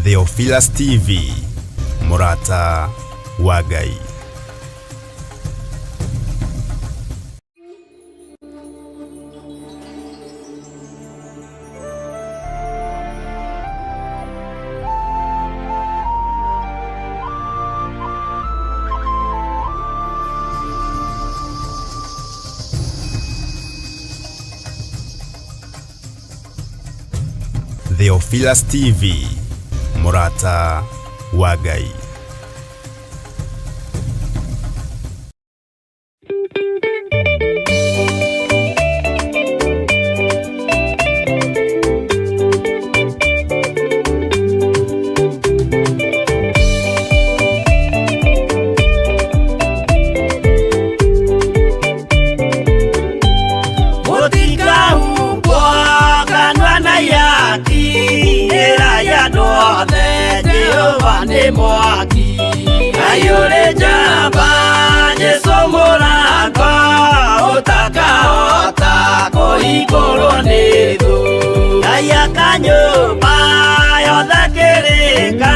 Theophilus TV, mũrata wa Ngai. Theophilus TV, mũrata wa Ngai. Mũtikahumbwo kanua na ihaki, ĩrai andũ othe Jehova nĩ mwaki. Ngai ũrĩ njamba, Jesũ mũrango, ũtakahota kũhingũrwo nĩ thũ. Ngai aka nyũmba yothe kĩrĩka,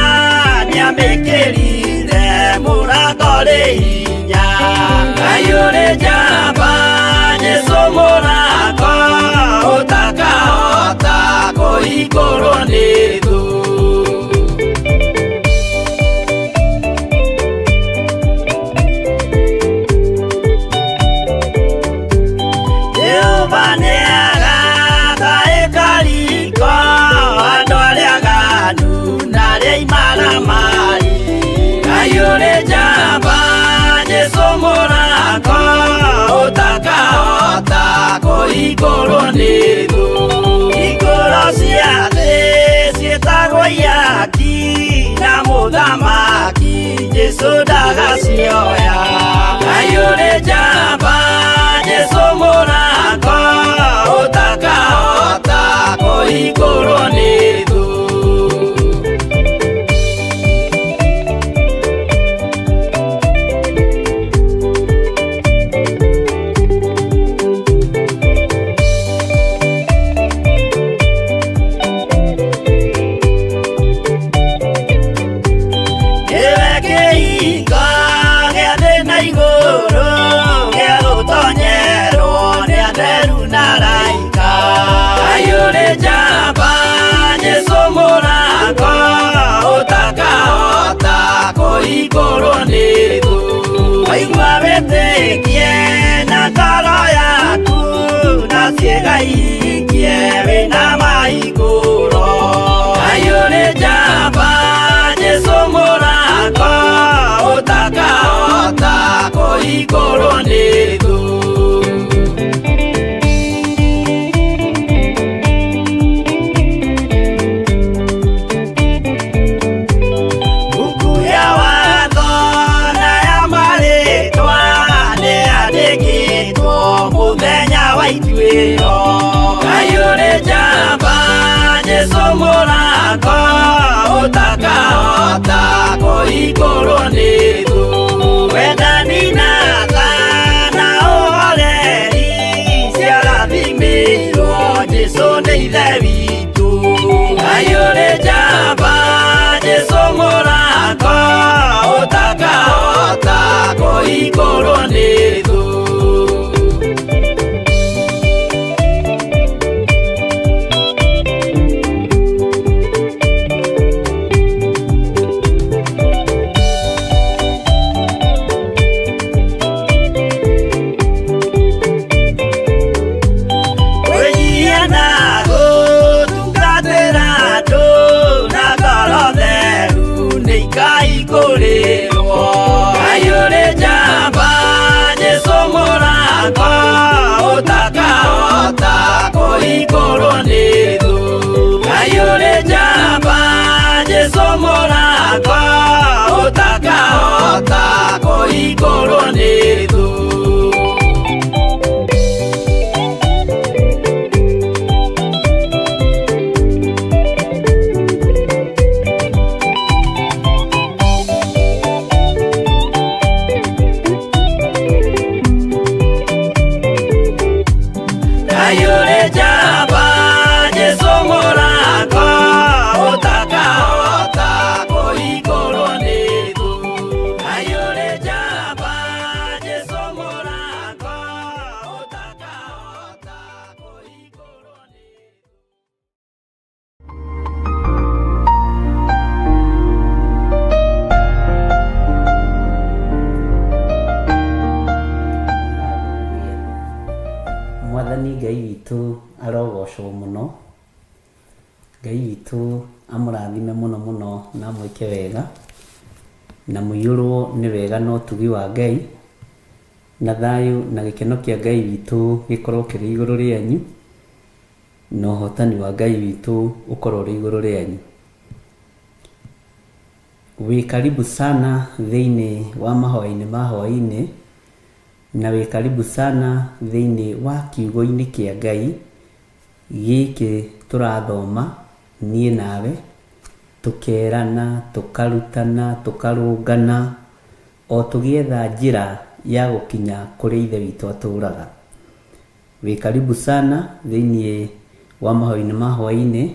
nĩamĩkĩrire mũrango rĩ hinya. Ngai ũrĩ njamba, Jesũ mũrango, ũtakahota kũhingũrwo nĩ thũ. Jehova nĩagaka ĩkariko andũ arĩa aganu na arĩa imaramari. Ngai ũrĩ njamba, Jesũ mũrango, ũtakahota kũhingũrwo nĩ thũ. Hingũro cia thĩ ciĩtagwo ihaki, na mũthamaki Jesũ ndagacioya. Ngai ũrĩ njamba, Jesũ mũrango, ũtakahota kũhingũrwo nĩ thũ. Nĩwe kĩhingo gĩa thĩ na igũrũ, gĩa gũtonyerwo nĩ atheru na araika. Ngai ũrĩ njamba, Jesũ mũrango, ũtakahota kũhingũrwo nĩ thũ. Waigua wĩtĩkie na ngoro yaku, na ciĩga ihingie wĩna mahingũro. Ngai ũrĩ njamba, Jesũ mũrango, ũtakahota kũhingũrwo nĩ thũ. Mbuku ya watho na ya marĩtwa nĩyandĩkĩtwo mũthenya wa ituĩro. Ngai ũrĩ njamba, Jesũ mũrango, ũtakahota kũhingũrwo nĩ thũ. Wendani na tha na ũhoreri ciarathimĩirwo Jesũ nĩ Ithe witũ. Ngai ũrĩ njamba, Jesũ mũrango, ũtakahota kũhingũrwo nĩ thũ. Kwĩnyihia na gũtungatĩra andũ na ngoro theru nĩ ikahingũrĩrwo. Ngai ũrĩ njamba, Jesũ mũrango, ũtakahota kũhingũrwo nĩ thũ. Ngai ũrĩ njamba, Jesũ mũrango, ũtakahota kũhingũrwo nĩ thũ. Ngai ũrĩ njamba, Jesũ mũrango, ũtakahota Ngai witũ arogocwo mũno. Ngai witũ amũrathime mũno mũno na amwĩke wega, na mũiyũrwo nĩ wega na ũtugi wa Ngai, na thayũ na gĩkeno kĩa Ngai witũ gĩkorwo kĩrĩ igũrũ rĩanyu, na ũhotani wa Ngai witũ ũkorwo ũrĩ igũrũ rĩanyu. Wĩ karibu sana thĩinĩ wa mahoya-inĩ ma hwaĩ-inĩ, na wĩ karibu sana thĩinĩ wa kiugo-inĩ kĩa Ngai gĩkĩ tũrathoma niĩ nawe, tũkerana, tũkarutana, tũkarũngana, o tũgĩetha njĩra ya gũkinya kũrĩa Ithe witũ atũraga. Wĩ karibu sana thĩinĩ wa mahoya-inĩ ma hwaĩ-inĩ,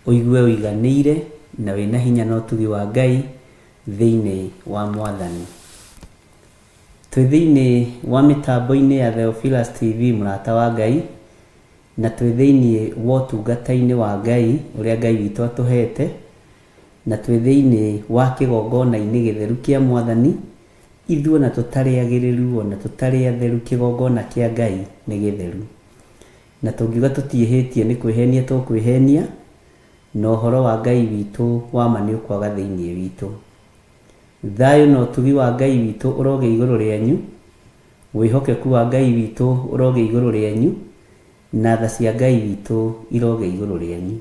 ũigue ũiganĩire na wĩna hinya na ũtugi wa Ngai thĩinĩ wa Mwathani. Twĩ thĩinĩ wa mĩtambo-inĩ ya Theophilus TV mũrata wa Ngai, na twĩ thĩinĩ wa ũtungata-inĩ wa Ngai ũrĩa Ngai witũ atũhete, na twĩ thĩinĩ wa kĩgongona-inĩ gĩtheru kĩa Mwathani, ithuĩ ona tũtarĩ agĩrĩru ona tũtarĩ atheru kĩgongona kĩa Ngai nĩ gĩtheru. Na tũngiuga tũtiĩhĩtie nĩ kwĩhenia tũkwĩhenia, na ũhoro wa Ngai witũ wa ma nĩ ũkwaga thĩinĩ witũ. Thayũ na ũtugi wa Ngai witũ ũrogĩa igũrũ rĩanyu, wĩhokeku wa Ngai witũ ũrogĩa igũrũ rĩanyu, na tha cia Ngai witũ irogĩa igũrũ rĩanyu.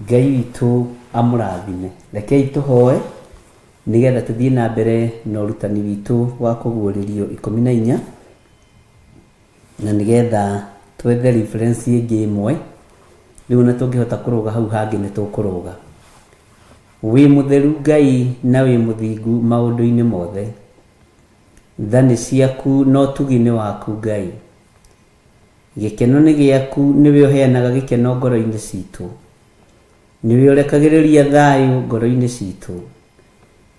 Ngai witũ amũrathime. Rekei tũhoe nĩgetha tũthiĩ na mbere na ũrutani witũ wa kũguũrĩrio ikũmi na inya, na nĩgetha twethe reference ĩngĩ ĩmwe, rĩu ona tũngĩhota kũrũga hau hangĩ nĩ tũkũrũga. Wĩ mũtheru Ngai na wĩ mũthingu maũndũ-inĩ mothe. Tha nĩ ciaku na ũtugi nĩ waku Ngai. Gĩkeno nĩ gĩaku, nĩwe ũheanaga gĩkeno ngoro-inĩ citũ. Nĩwe ũrekagĩrĩria thayũ ngoro-inĩ citũ.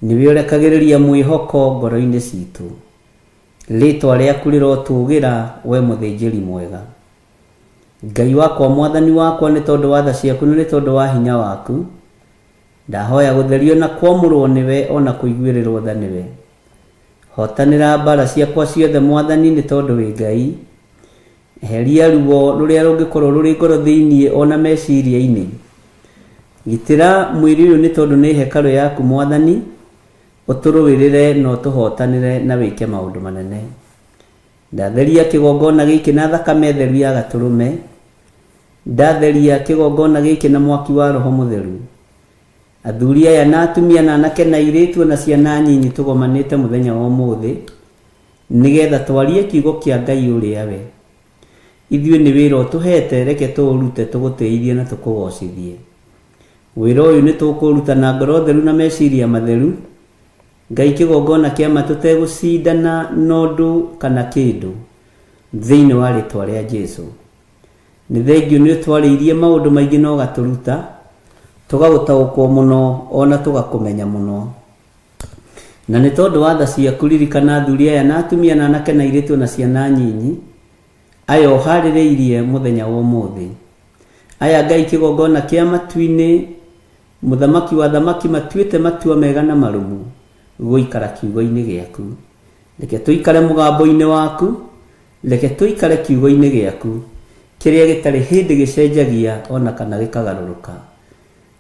Nĩwe ũrekagĩrĩria mwĩhoko ngoro-inĩ citũ. Rĩtwa rĩaku rĩrotũgĩra we mũthĩnjĩri mwega. Ngai wakwa Mwathani wakwa, nĩ tondũ wa tha ciaku na nĩ tondũ wa hinya waku, ndahoya gũtherio na kwamũrwo nĩwe ona kũiguĩrĩrwo tha nĩwe. Hotanĩra mbara ciakwa ciothe Mwathani, nĩ tondũ wĩ Ngai. Eheria ruo rũrĩa rũngĩkorwo rũrĩ ngoro thĩinĩ ona meciria-inĩ. Gitĩra mwĩrĩ ũyũ nĩ tondũ nĩ hekarũ yaku Mwathani, ũtũrũĩrĩre na ũtũhotanĩre na wĩke maũndũ manene. Ndatheria kĩgongona gĩkĩ na thakame theru ya gatũrũme. Ndatheria kĩgongona gĩkĩ na mwaki wa Roho Mũtheru. Athuri aya na atumia na anake na airĩtu na ciana nyinyi tũgomanĩte mũthenya wa ũmũthĩ, nĩgetha twarie kiugo kĩa Ngai ũrĩa we. Ithuĩ nĩ wĩra ũtũhete, reke tũũrute tũgũtĩithie na tũkũgocithie. Wĩra ũyũ nĩ tũkũũruta na ngoro theru na meciria matheru, Ngai kĩgongona kĩa ma tũtegũcindana na ũndũ kana kĩndũ, thĩinĩ wa rĩtwa rĩa Jesu. Nĩ thengiũ nĩ ũtwarĩirie maũndũ maingĩ na ũgatũruta, tũgagũtaũkwo mũno ona tũgakũmenya mũno. Na nĩ tondũ wa tha ciaku ririkana athuri aya na atumia na anake na airĩtu na ciana nyinyi, aya ũharĩrĩirie mũthenya wa ũmũthĩ. Aya Ngai kĩgongona kĩa matu-inĩ, mũthamaki wa athamaki matuĩte matua mega na marũmu gũikara kiugo-inĩ gĩaku. Reke tũikare mũgambo-inĩ waku, reke tũikare kiugo-inĩ gĩaku, kĩrĩa gĩtarĩ hĩndĩ gĩcenjagia ona kana gĩkagarũrũka.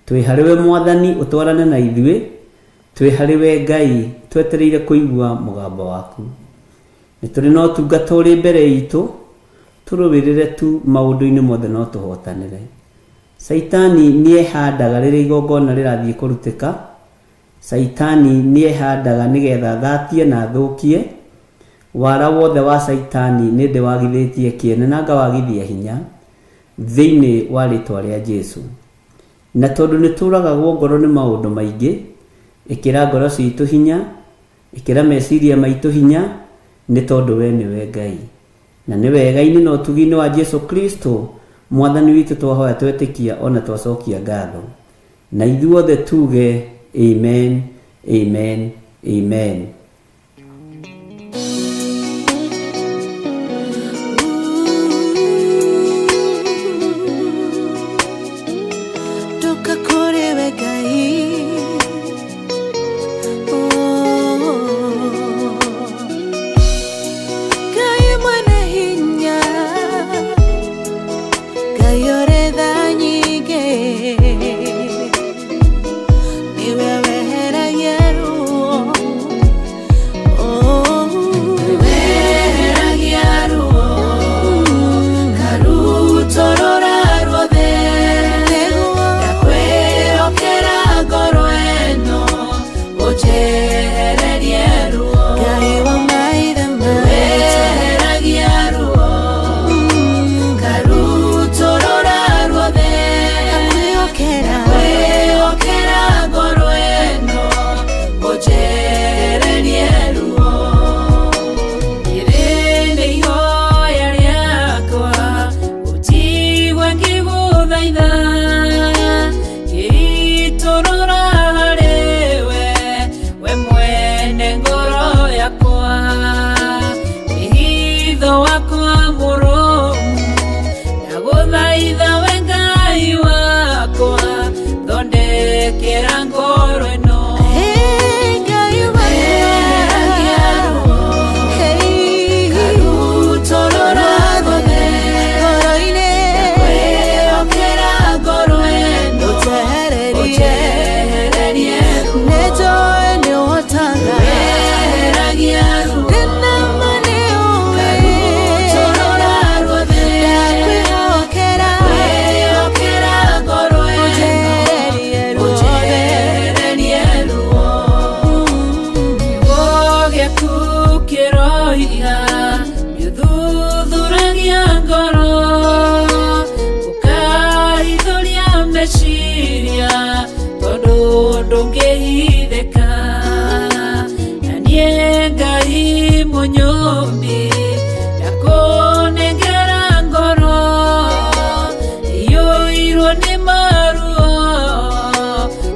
Twĩ harĩ we Mwathani ũtwarane na ithuĩ, twĩ harĩ we Ngai twetereire kũigua mũgambo waku. Nĩ tũrĩ na ũtungata ũrĩ mbere itũ, tũrũĩrĩre tu maũndũ-inĩ mothe no tũhotanĩre. Caitani nĩ ehandaga rĩrĩa igongona rĩrathiĩ kũrutĩka. Caitani nĩ ehandaga nĩgetha athatie na athũkie. Wara wothe wa Caitani nĩ ndĩwagithĩtie kĩene na ngawagithia hinya thĩinĩ wa rĩtwa rĩa Jesu. Na tondũ nĩ tũragagwo ngoro nĩ maũndũ maingĩ, ĩkĩra ngoro citũ hinya, ĩkĩra meciria maitũ hinya, nĩ tondũ we nĩwe Ngai. Na nĩ wega-inĩ na ũtugi-inĩ wa Jesu Kristo Mwathani witũ twahoya twetĩkia ona twacokia ngatho. Na ithuothe tuge amen, amen, amen. Ndoka kũrĩ we Ngai. Oh. Ngai mwene hinya. Ngai ũrĩ tha nyingĩ, nĩwe weheragia ruo. Oh, Weheragia ruo Karutorora ruothe nĩguo Ndakwĩhokera ngoro ĩno ũnjehererie ruo. Ngai wa maithe maitũ. Weheragia ruo Karutorora ruothe Ndakwĩhokera. Kwĩhokera ngoro ĩno ũnjehererie ruo. Rĩrĩ nĩ ihoya rĩakwa ũnjigue ngĩgũthaitha ngĩitũrũra harĩwe we mwene ngoro yakwa wĩhitho wakwa mũrũmu ndagũthaitha we Ngai wakwa thondekera ngoro ĩno. Hey, Ngai wa Weheragia ruo Hey, Karutorora ruothe ngoro-inĩ Kwĩhokera ngoro ĩno ũnjehererie. ũnjehererie ruo. Nĩnjũĩ nĩũhotaga. Weheragia ruo Ndĩna ma nĩũĩ. Karutorora ruothe Ndakwĩhokera. Kwĩhokera ngoro ĩno Ũnjehererie ruothe. ũnjehererie ruo. Kiugo gĩaku kĩroiga nĩũthuthuragia ngoro ũkahithũria meciria tondũ ndũngĩhithĩka na niĩ Ngai mũnyũmbi ndakũnengera ngoro iyũirwo nĩ maruo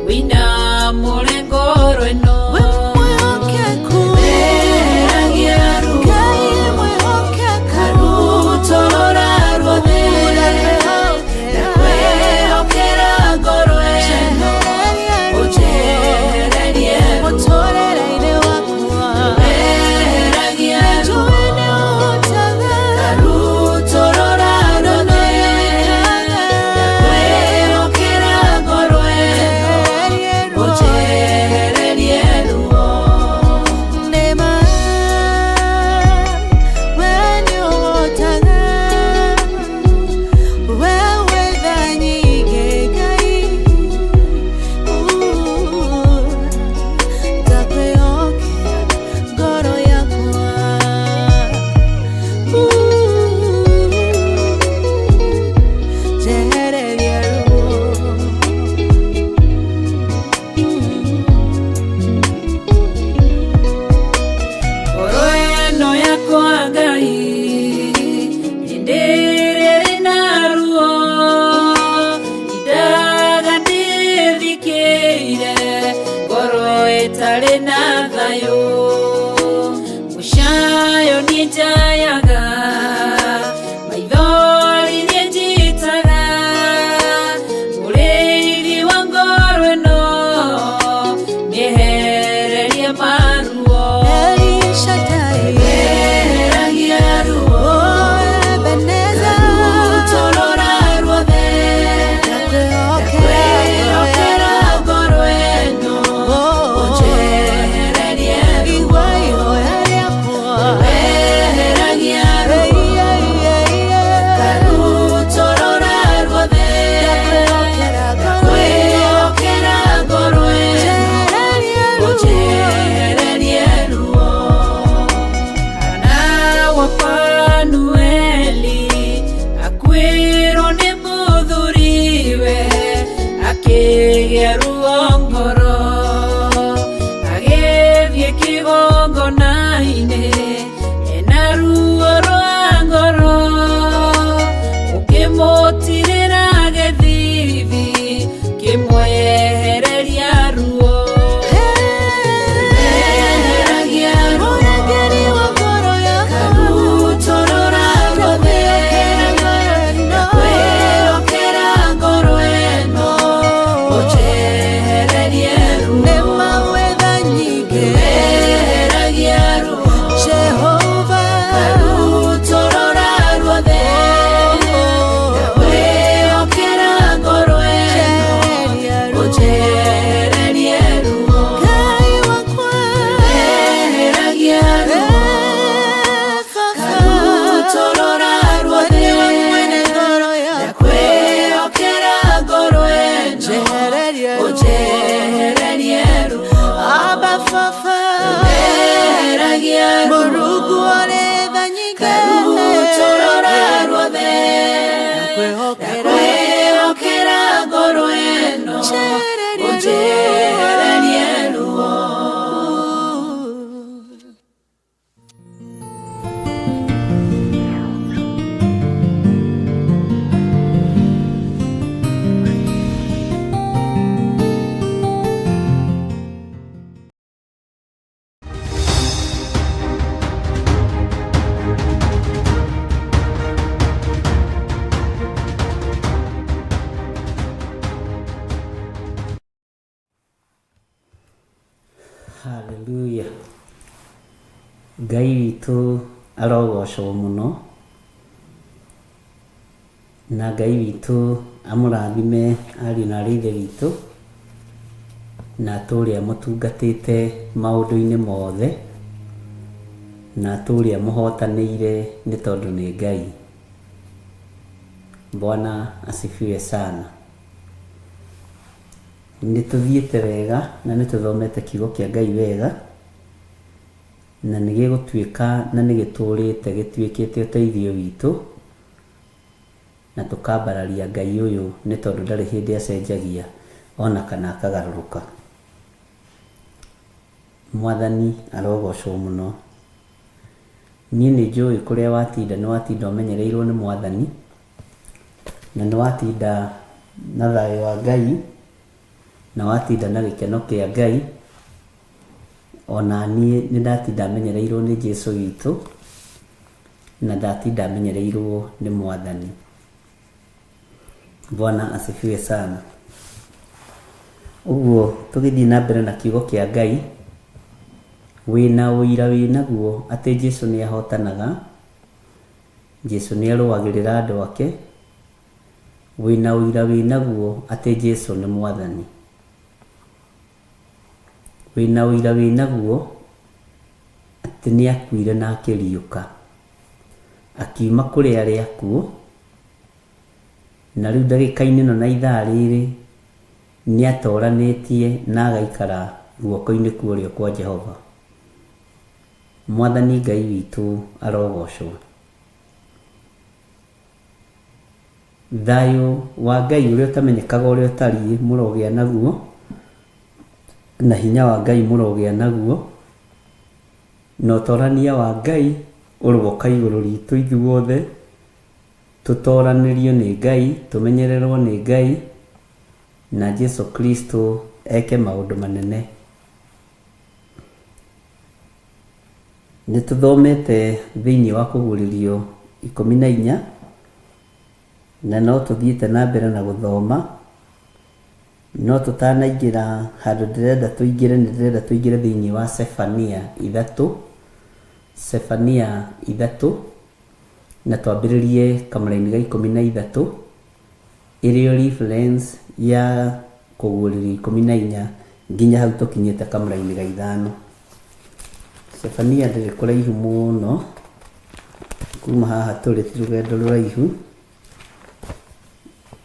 wĩinamũre ngoro ĩno. Wĩ mwĩhokeku. Weheragia ruo Ngai mwĩhokeku. Karutorora ruothe Ndakwĩhokera. Ndakwĩhokera ngoro ĩno Njehererie ruo. ũnjehererie ruo. Mũtũũrĩre-inĩ wakwa. Weheragia ruo Njũĩ nĩũhotaga. Karutorora ruothe Ndakwĩhokera ngoro ĩno Njehererie ruo. ũnjehererie ruo. Nĩma, we nĩũhotaga. We wĩ tha nyingĩ, Ngai. Ndakwĩhokera ngoro yakwa. Njehererie ruo. Ngoro ĩno yakwa Ngai hĩndĩ ĩrĩa ĩna ruo indaga ndĩthikĩire ngoro ĩtarĩ na thayũ mũcayo niĩ njayaga maithori niĩ njitaga mũrĩithi wa ngoro ĩno nĩehererie maruo. El Shaddai. Weheragia ruo Oh, Ebenezer. Karutorora ruothe Ndakwĩhokera. Ndakwĩhokera ngoro ĩno Oh, ũnjehererie ruo. igua ihoya rĩakwa. Weheragia ruo Hey, yeah, yeah, yeah. Karutorora ruothe Ndakwĩhokera ngoro ĩno. Ndakwĩhokera ngoro ĩno Njehererie ruo. ũnjehererie ruo. Hana wa Fanueli akuĩrwo nĩ mũthuriwe akĩgĩa ruo ngoro agĩthiĩ kĩgongona-inĩ ena ruo rwa ngoro ũkĩmũtirĩra gĩthithi kĩmwehereria ruo. Weheragia ruo Mũrangĩri wa ngoro yakwa. Karutorora ruothe Ndakwĩhokera ngoro ĩno ũnjehererie ruo. Nĩma wĩ tha nyingĩ. Weheragia ruo Jehova. Karutorora ruothe. Njehereria ruo. Mũrungu ũrĩ tha nyingĩ. Ngarutũrũra ruothe. Ndakwĩhokera. Ndakwĩhokera ngoro ĩno. Njehererie ruo. Ũnjehererie ruo. Haleluya. Ngai witũ arogocwo mũno na Ngai witũ amũrathime ariũ na aarĩ a Ithe witũ na atũũre amũtungatĩte maũndũ-inĩ mothe na atũũre amũhotanĩire nĩ tondũ nĩ Ngai. Bwana asifiwe sana. Nĩ tũthiĩte wega na nĩ tũthomete kiugo kĩa Ngai wega na nĩ gĩgũtuĩka na nĩ gĩtũũrĩte gĩtuĩkĩte ũteithio witũ na tũkambararia Ngai ũyũ nĩ tondũ ndarĩ hĩndĩ acenjagia ona kana akagarũrũka. Mwathani arogocwo mũno. Niĩ nĩ njũĩ kũrĩa watinda nĩ watinda ũmenyereirwo nĩ Mwathani na nĩ watinda na thayũ wa Ngai na watinda na gĩkeno kĩa Ngai. Ona niĩ nĩ ndatinda menyereirwo nĩ Jesũ witũ na ndatinda menyereirwo nĩ Mwathani. Bwana asifiwe sana. Ũguo tũgĩthiĩ na mbere na kiugo kĩa Ngai, wĩna ũira wĩnaguo atĩ Jesũ nĩ ahotanaga, Jesũ nĩ arũagĩrĩra andũ ake, wĩna ũira wĩnaguo atĩ Jesũ nĩ Mwathani. Wĩna ũira wĩnaguo atĩ nĩ akuire na akĩriũka, akiuma kũrĩ arĩa akuũ, na rĩu ndagĩka-inĩ ĩno na ithaa rĩrĩ nĩ atoranĩtie na agaikara guoko-inĩ kwa ũrĩo kwa Jehova. Mwathani Ngai witũ arogocwo. Thayũ wa Ngai ũrĩa ũtamenyekaga ũrĩa ũtariĩ mũrogĩa naguo, na hinya wa Ngai mũrogĩa naguo, na ũtorania wa Ngai ũrogoka igũrũ ritũ ithuothe, tũtoranĩrio nĩ Ngai, tũmenyererwo nĩ Ngai, na Jesu Kristo eke maũndũ manene. Nĩ tũthomete thĩinĩ wa kũguũrĩrio 14, na no tũthiĩte na mbere na gũthoma, no tũtanaingĩra handũ ndĩrenda tũingĩre, nĩ ndĩrenda tũingĩre thĩinĩ wa Sefania 3, Sefania 3, na twambĩrĩrie kamũraini ga 13, ĩrĩo reference ya kũguũrĩrio 14 nginya hau tũkinyĩte kamũraini ga 5. Sefania ndĩrĩ kũraihu mũno kuma haha tũrĩ, ti rũgendo rũraihu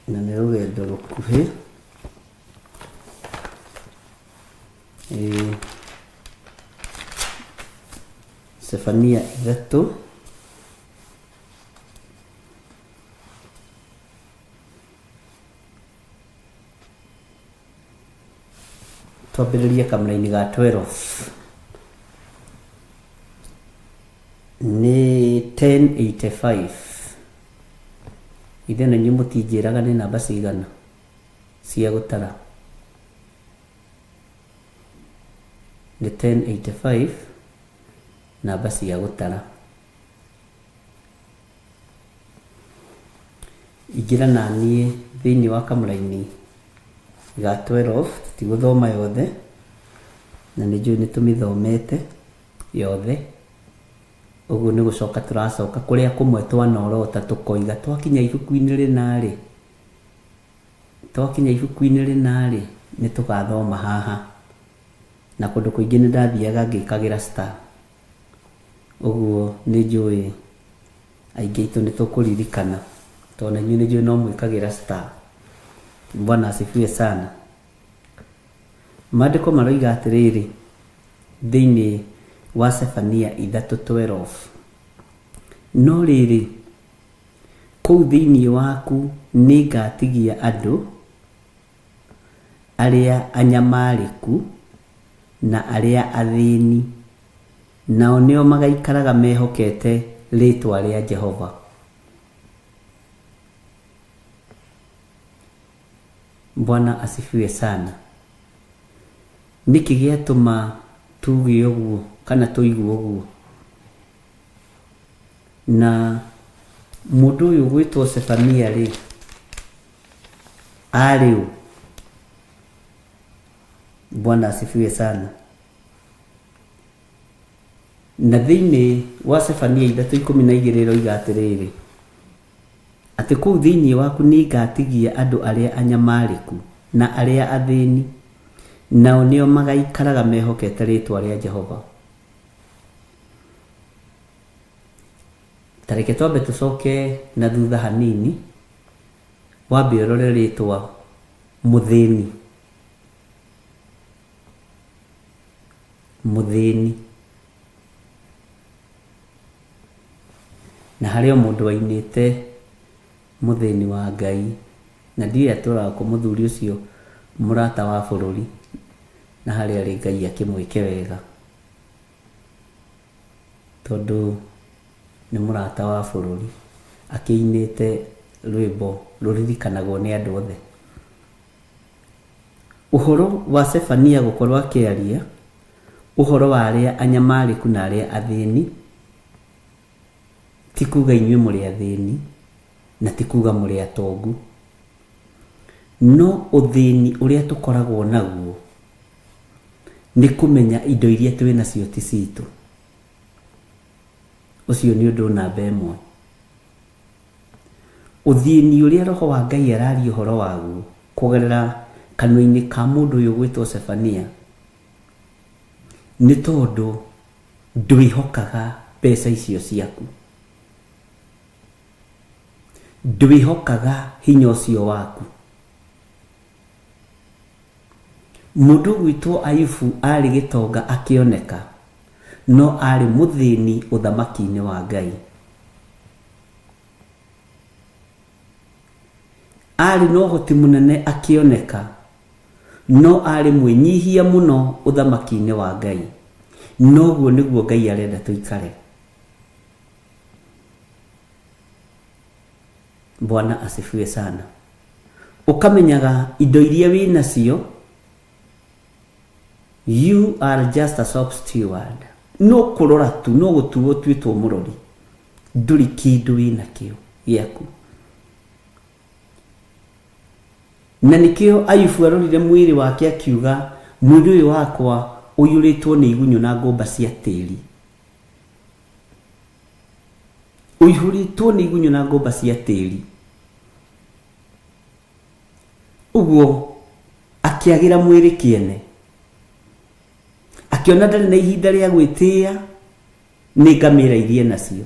na nĩ rũgendo rũkuhĩ. Sefania 3 twambĩrĩrie kamũraini ga 12 nĩ 1085. Ithe na inyuĩ mũtinjĩraga nĩ namba cigana cia gũtara. Nĩ 1085 namba cia gũtara. Ingĩra na niĩ thĩinĩ wa kamũraini ga 12, tũtigũthoma yothe na nĩ njũĩ nĩ tũmĩthomete yothe. Ũguo nĩ gũcoka tũracoka kũrĩa kũmwe twanorota tũkoiga twakinya ibuku-inĩ rĩna rĩ, twakinya ibuku-inĩ rĩna rĩ, nĩ tũgathoma haha. Na kũndũ kũingĩ nĩ ndathiaga ngĩkagĩra star. Ũguo nĩ njũĩ aingĩ aitũ nĩ tũkũririkana, tondũ na inyuĩ nĩ njũĩ no mwĩkagĩra star. Bwana asifiwe sana. Maandĩko maroiga atĩrĩrĩ thĩinĩ wa Sefania 3:12, no rĩrĩ, kũu thĩinĩ waku nĩngatigia andũ arĩa anyamarĩku na arĩa athĩni, nao nĩo magaikaraga mehokete rĩĩtwa rĩa Jehova. Bwana asifiwe sana. Nĩkĩ gĩatũma tuge ũguo kana tũigue ũguo? Na mũndũ ũyũ gwĩtwo Sefania rĩ, arĩ ũ? Bwana asifiwe sana. Na thĩinĩ wa Sefania 3:12 ĩroiga atĩrĩrĩ, atĩ kũu thĩinĩ waku nĩngatigia andũ arĩa anyamarĩku na arĩa athĩni, nao nĩo magaikaraga mehokete rĩĩtwa rĩa Jehova. Ta reke twambe tũcoke na thutha hanini, wambe ũrore rĩtwa mũthĩni. Mũthĩni. Na harĩ o mũndũ wainĩte mũthĩni wa Ngai, na ndiũĩ atũraga kũ mũthuri ũcio mũrata wa bũrũri, na harĩa arĩ Ngai akĩmwĩke wega, tondũ nĩ mũrata wa bũrũri, akĩinĩte rwĩmbo rũririkanagwo nĩ andũ othe. Ũhoro wa Sefania gũkorwo akĩaria ũhoro wa arĩa anyamarĩku na arĩa athĩni, ti kuga inyuĩ mũrĩ athĩni na ti kuga mũrĩ atongu, no ũthĩni ũrĩa tũkoragwo naguo nĩ kũmenya indo iria twĩ nacio ti citũ. Ũcio nĩ ũndũ namba ĩmwe. Ũthĩni ũrĩa Roho wa Ngai araria ũhoro waguo kũgerera kanua-inĩ ka mũndũ ũyũ ũgwĩtwo Sefania nĩ tondũ ndwĩhokaga mbeca icio ciaku, ndwĩhokaga hinya ũcio waku. Mũndũ ũgwĩtwo Ayubu arĩ gĩtonga akĩoneka, no arĩ mũthĩni ũthamaki-inĩ wa Ngai. Arĩ na ũhoti mũnene akĩoneka, no arĩ mwĩnyihia mũno ũthamaki-inĩ wa Ngai. Noguo nĩguo Ngai arenda tũikare. Bwana asifiwe sana. Ũkamenyaga indo iria wĩ nacio, you are just a shop steward. No kũrora tu, no gũtuo ũtuĩtwo mũrori. Ndũrĩ kĩndũ wĩ nakĩo gĩaku. Na nĩkĩo Ayubu arorire mwĩrĩ wake akiuga, mwĩrĩ ũyũ wakwa ũiyũrĩtwo nĩ igunyũ na ngũmba cia tĩri. Ũihũrĩtwo nĩ igunyũ na ngũmba cia tĩri. Ũguo akĩagĩra mwĩrĩ kĩene. Akĩona ndarĩ na ihinda rĩa gwĩtĩĩa nĩ ngamĩra iria enacio.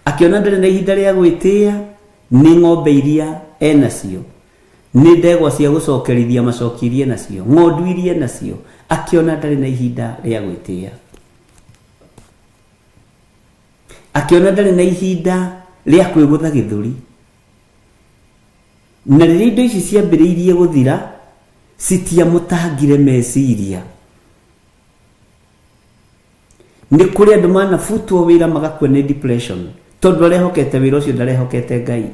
Akĩona ndarĩ na ihinda rĩa gwĩtĩĩa nĩ ng'ombe iria enacio, nĩ ndegwa cia gũcokerithia macoki iria enacio, ng'ondu iria enacio. Akĩona ndarĩ na ihinda rĩa gwĩtĩĩa. Akĩona ndarĩ na ihinda rĩa kwĩgũtha gĩthũri. Na rĩrĩa indo ici ciambĩrĩirie gũthira, citiamũtangire meciria. Nĩ kũrĩ andũ manabutwo wĩra magakua nĩ depression, tondũ arehokete wĩra ũcio ndarehokete Ngai.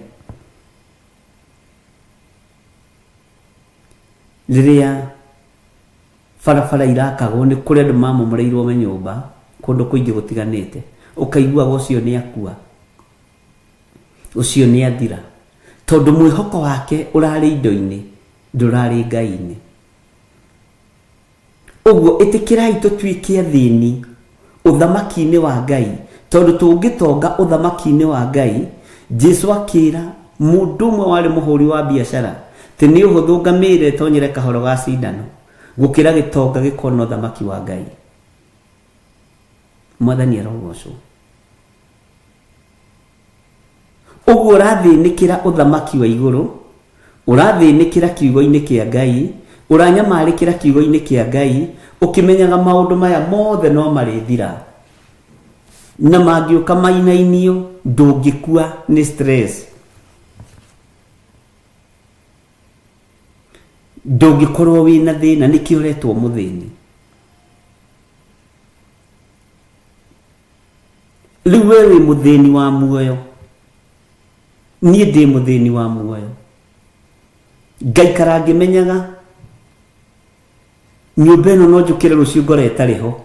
Rĩrĩa barabara irakagwo nĩ kũrĩ andũ mamomoreirwo manyũmba kũndũ kũingĩ gũtiganĩte, ũkaiguaga ũcio nĩ akua, ũcio nĩ athira, tondũ mwĩhoko wake ũrarĩ indo-inĩ, ndũrarĩ Ngai-inĩ. Ũguo ĩtĩkĩrai tũtuĩke athĩni ũthamaki-inĩ wa Ngai, tondũ tũngĩtonga ũthamaki-inĩ wa Ngai, Jesu akĩra mũndũ ũmwe warĩ mũhũri wa biacara atĩ nĩ ũhũthũ ngamĩra ĩtonyere kahoro ga cindano gũkĩra gĩtonga gĩkona ũthamaki wa Ngai. Mwathani arogocwo. Ũguo ũrathĩnĩkĩra ũthamaki wa igũrũ, ũrathĩnĩkĩra kiugo-inĩ kĩa Ngai, Ũranyamarĩkĩra kiugo-inĩ kĩa Ngai ũkĩmenyaga maũndũ maya mothe no marĩthira, na mangĩũka mainainio ndũngĩkua nĩ stress, ndũngĩkorwo wĩna thĩna. Nĩkĩo ũretwo mũthĩni. Rĩu we wĩ mũthĩni wa muoyo, niĩ ndĩ mũthĩni wa muoyo. Ngaikara ngĩmenyaga nyũmba ĩno no njũkĩre rũciũ ngore ĩtarĩ ho,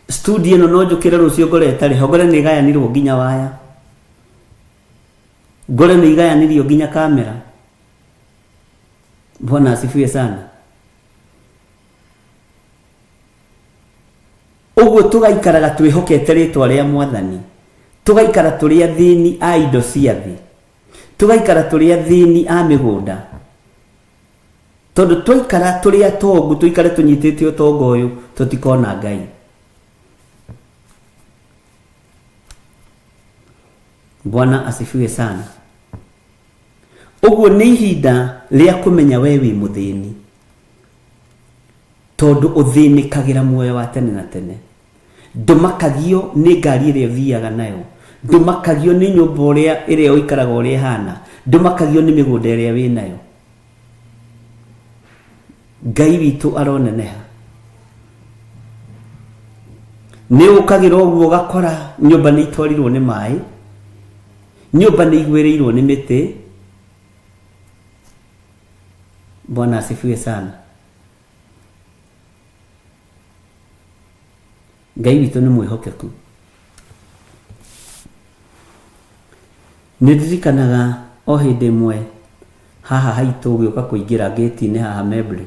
studio ĩno no njũkĩre rũciũ ngore ĩtarĩ ho, ngore nĩ ĩgayanirwo nginya waya, ngore nĩ igayanirio nginya kamera. Bwana asifiwe sana. Ũguo tũgaikaraga twĩhokete rĩtwa rĩa Mwathani, tũgaikara tũrĩ athĩni a indo cia thĩ, tũgaikara tũrĩ athĩni a mĩgũnda, tondũ twaikara tũrĩ atongu, tũikare tũnyitĩte ũtonga ũyũ, tũtikona Ngai. Bwana asifiwe sana. Ũguo nĩ ihinda rĩa kũmenya we wĩ mũthĩni, tondũ ũthĩnĩkagĩra muoyo wa tene na tene. Ndũmakagio nĩ ngari ĩrĩa ũthiaga nayo, ndũmakagio nĩ nyũmba ũrĩa ĩrĩa ũikaraga ũrĩa ĩhana, ndũmakagio nĩ mĩgũnda ĩrĩa wĩ nayo. Ngai witũ aroneneha. Nĩ ũkagĩra ũguo ũgakora nyũmba nĩ itwarirwo nĩ maĩ, nyũmba nĩ igwĩrĩirwo nĩ mĩtĩ. Bwana asifiwe sana. Ngai witũ nĩ mwĩhokeku. Nĩ ndirikanaga o hĩndĩ ĩmwe haha haitũ ũgĩũka kũingĩra ngĩti-inĩ haha Membley,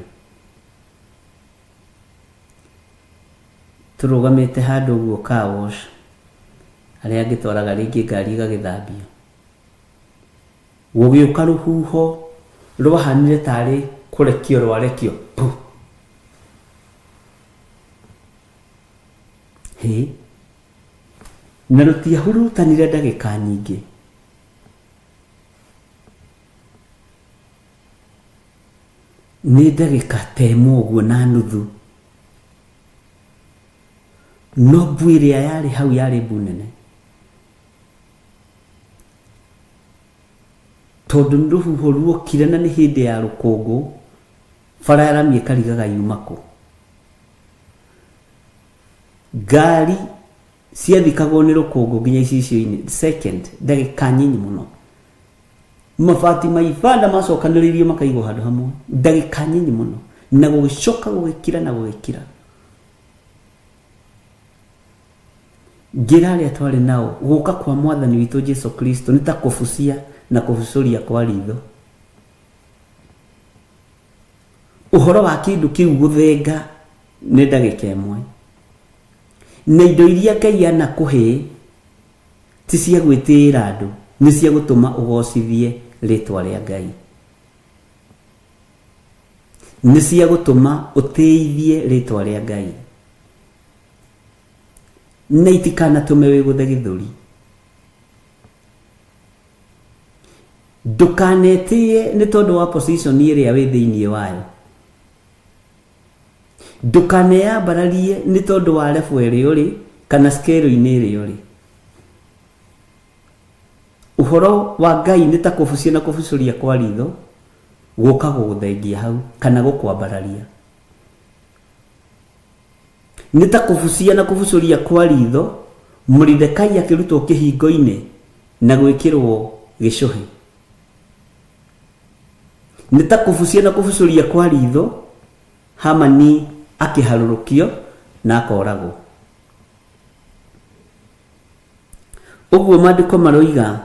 tũrũgamĩte handũ ũguo car wash, arĩa angĩ twaraga rĩngĩ ngari ĩgagĩthambio. Gũgĩũka rũhuho rwahanire tarĩ kũrekio rwarekio pu. Hĩ, na rũtiahurutanire ndagĩka nyingĩ. Nĩ ndagĩka ta ĩmwe ũguo na nuthu, no mbu ĩrĩa yarĩ hau yarĩ mbu nene, tondũ nĩ rũhuho ruokire na nĩ hĩndĩ ya rũkũngũ, bara ya rami ĩkarigaga yuma kũ. Ngari ciathikagwo nĩ rũkũngũ nginya icicio-inĩ, second, ndagĩka nyinyi mũno. Mabati ma ibanda macokanĩrĩirio makaigwo handũ hamwe, ndagĩka nyinyi mũno, na gũgĩcoka gũgĩkira na gũgĩkira. Ngĩra arĩa twarĩ nao, gũka kwa Mwathani witũ Jesu Kristo nĩ ta kũbucia na kũbucũria kwa ritho. Ũhoro wa kĩndũ kĩu gũthenga nĩ ndagĩka ĩmwe, na indo iria Ngai anakũhe ti cia gwĩtĩĩra andũ, nĩ cia gũtũma ũgocithie rĩtwa rĩa Ngai, nĩ cia gũtũma ũtĩithie rĩtwa rĩa Ngai, na itikanatũme wĩgũthe gĩthũri. Ndũkanetĩe nĩ tondũ wa position ĩrĩa wĩ thĩinĩ wayo, ndũkaneyambararie nĩ tondũ wa level ĩrĩa ũrĩ kana scale-inĩ ĩrĩa ũrĩ. Ũhoro wa Ngai nĩ ta kũbucia na kũbucũria kwa ritho, gũka gũgũthengia hau kana gũkwambararia. Nĩ ta kũbucia na kũbucũria kwa ritho, Moridekai akĩrutwo kĩhingo-inĩ na gwĩkĩrwo gĩcũhĩ. Nĩ ta kũbucia na kũbucũria kwa ritho, Hamani akĩharũrũkio na akoragwo. Ũguo maandĩko maroiga,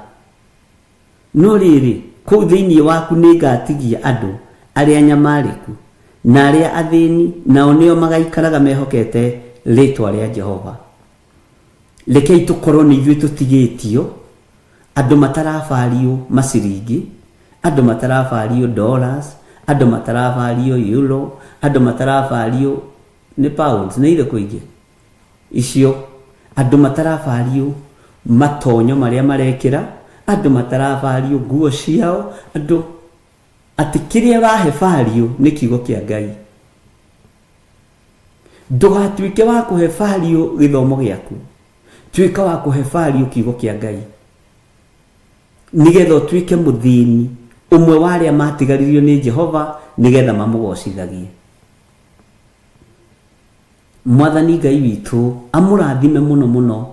no rĩrĩ, kũu thĩinĩ waku nĩngatigia andũ arĩa anyamarĩku na arĩa athĩni, nao nĩo magaikaraga mehokete rĩtwa rĩa Jehova. Rekei tũkorwo nĩ ithuĩ tũtigĩtio, andũ matarabario maciringi, andũ matarabario dollars, andũ matarabario euro, andũ matarabario nĩ pounds, nĩ irĩkũ ingĩ icio, andũ matarabario matonyo marĩa marekĩra, andũ matarabario nguo ciao, andũ. Atĩ kĩrĩa ũrahe value nĩ kiugo kĩa Ngai. Ndũgatuĩke wa kũhe value gĩthomo gĩaku, tuĩka wa kũhe value kiugo kĩa Ngai, nĩgetha ũtuĩke mũthĩni ũmwe wa arĩa matigaririo nĩ Jehova nĩgetha mamũgocithagie. Mwathani Ngai witũ amũrathime mũno mũno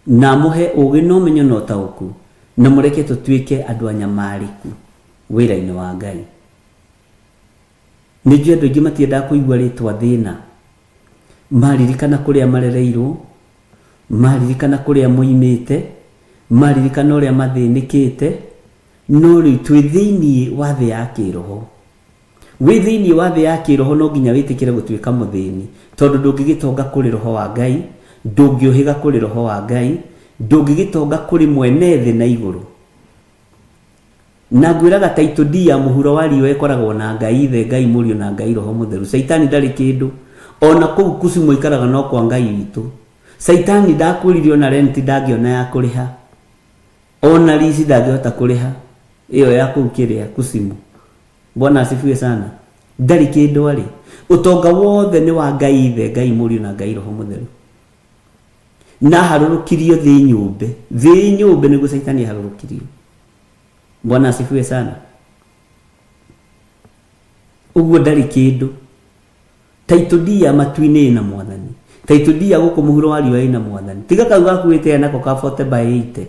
na amũhe ũgĩ na ũmenyo na ũtaũku, na mũreke tũtuĩke andũ anyamarĩku wĩra-inĩ wa Ngai. Nĩ njũĩ andũ aingĩ matiendaga kũigua rĩtwa thĩna, maririkana kũrĩa marereirwo, maririkana kũrĩa moimĩte, maririkana ũrĩa mathĩnĩkĩte, no rĩu twĩ thĩinĩ wa thĩ ya kĩroho. Wĩ thĩinĩ wa thĩ ya kĩroho no nginya wĩtĩkĩre gũtuĩka mũthĩni, tondũ ndũngĩgĩtonga kũrĩ roho wa Ngai, ndũngĩũhĩga kũrĩ roho wa Ngai, ndũngĩgĩtonga kũrĩ mwene thĩ na igũrũ. Na ngwĩraga taitũ ndi ya mũhuro wa riũa ĩkoragwo na Ngai Ithe, Ngai Mũriũ na Ngai Roho Mũtheru. Caitani ndarĩ kĩndũ. Ona kũu kucimu aikaraga no kwa Ngai witũ. Caitani ndakwĩrire ona rent ndangĩona ya kũrĩha. Ona lease ndangĩhota kũrĩha. Ĩyo ya kũu kĩrĩa kucimu. Bwana asifiwe sana. Ndarĩ kĩndũ arĩ. Ũtonga wothe nĩ wa Ngai Ithe, Ngai Mũriũ na Ngai Roho Mũtheru. Na aharũrũkirio thĩ nyũmbe. Thĩ nyũmbe nĩguo Caitani aharũrũkirio. Bwana asifiwe sana. Ũguo ndarĩ kĩndũ. Taitũ ndi ya matu-inĩ ĩna mwathani. Taitũ ndi ya gũkũ mũhuro wa riũa ĩna mwathani. Tiga kau gaku wĩtĩaga nako ka 40 by 80.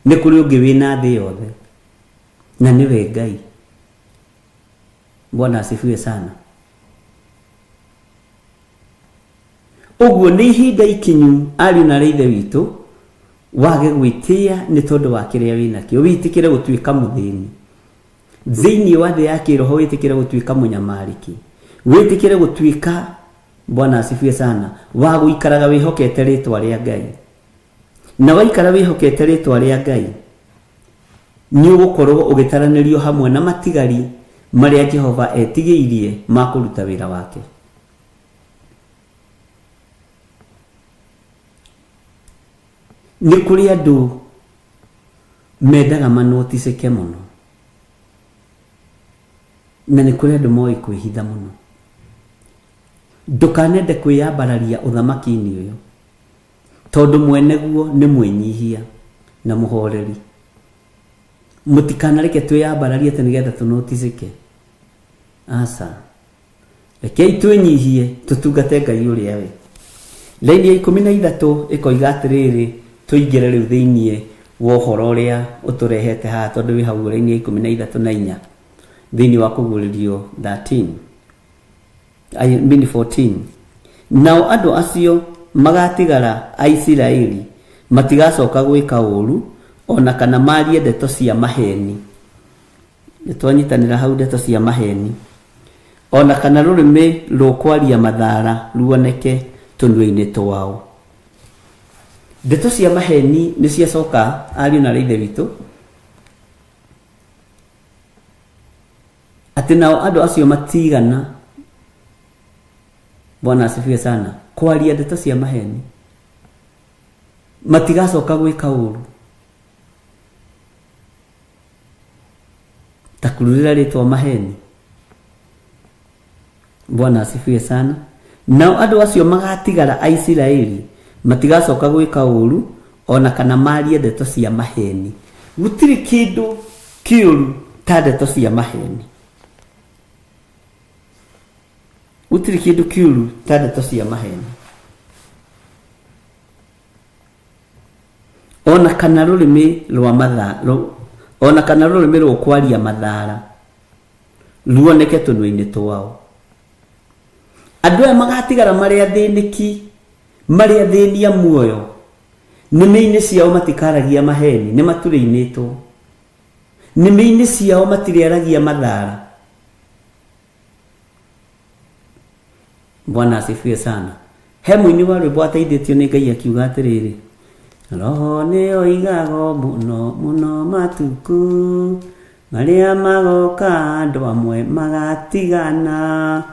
Nĩ kũrĩ ũngĩ wĩna thĩ yothe. Na nĩwe Ngai. Bwana asifiwe sana. Ũguo nĩ ihinda ikinyu ariũ na aarĩ a Ithe witũ wage gwĩtĩa nĩ tondũ wa kĩrĩa wĩnakĩo, wĩtĩkĩre gũtuĩka mũthĩni. Thĩinĩ wa thĩ ya kĩroho wĩtĩkĩre gũtuĩka mũnyamarĩki, wĩtĩkĩre gũtuĩka, Bwana asifiwe sana, wa gũikaraga wĩhokete rĩtwa rĩa Ngai. Na waikara wĩhokete rĩtwa rĩa Ngai, nĩ ũgũkorwo ũgĩtaranĩrio hamwe na matigari marĩa Jehova etigĩirie ma kũruta wĩra wake. Nĩ kũrĩ andũ mendaga manoticĩke mũno, na nĩ kũrĩ andũ moĩ kwĩhitha mũno. Ndũkanende kwĩyambararia ũthamaki-inĩ ũyũ, tondũ mwene guo nĩ mwĩnyihia na mũhoreri. Mũtikanareke twĩyambararie atĩ nĩgetha tũnoticĩke. Aca. Rekei twĩnyihie tũtungate Ngai ũrĩa we. Raini ya 13 ĩkoiga atĩrĩrĩ, tũingĩre rĩu thĩinĩ wa ũhoro ũrĩa ũtũrehete haha, tondũ wĩ hau raini ya 13 na 4 thĩinĩ wa kũguũrĩrio 13. I mean 14. Nao andũ acio magatigara a Isiraeli matigacoka gwĩka ũũru ona kana marie ndeto cia maheni. Nĩ twanyitanĩra hau, ndeto cia maheni, ona kana rũrĩmĩ rũkwaria mathara ruoneke tũnua-inĩ twao. Ndeto cia maheni nĩ ciacoka, ariũ na aarĩ a Ithe witũ, atĩ nao andũ acio matigana, Bwana asifiwe sana, kwaria ndeto cia maheni, matigacoka gwĩka ũũru ta kururĩra rĩtwa maheni. Bwana asifiwe sana. Nao andũ acio magatigara a Isiraeli matigacoka gwĩka ũũru ona kana marie ndeto cia maheni. Gũtirĩ kĩndũ kĩũru ta ndeto cia maheni. Gũtirĩ kĩndũ kĩũru ta ndeto cia maheni. Ona kana rũrĩmĩ rwa matha, ona kana rũrĩmĩ rũkwaria mathara ruoneke tũnua-inĩ twao. Andũ aya magatigara marĩ athĩnĩki, marĩ athĩnia muoyo. Nĩmĩ-inĩ ciao matikaragia maheni, nĩ maturĩinĩtwo. Nĩmĩ-inĩ ciao matirĩaragia mathara. Bwana asifiwe sana. He mũini wa rwĩmbo ateithĩtio nĩ Ngai akiuga atĩrĩrĩ, Roho nĩ oigago mũno mũno matukũ marĩa magoka andũ amwe magatigana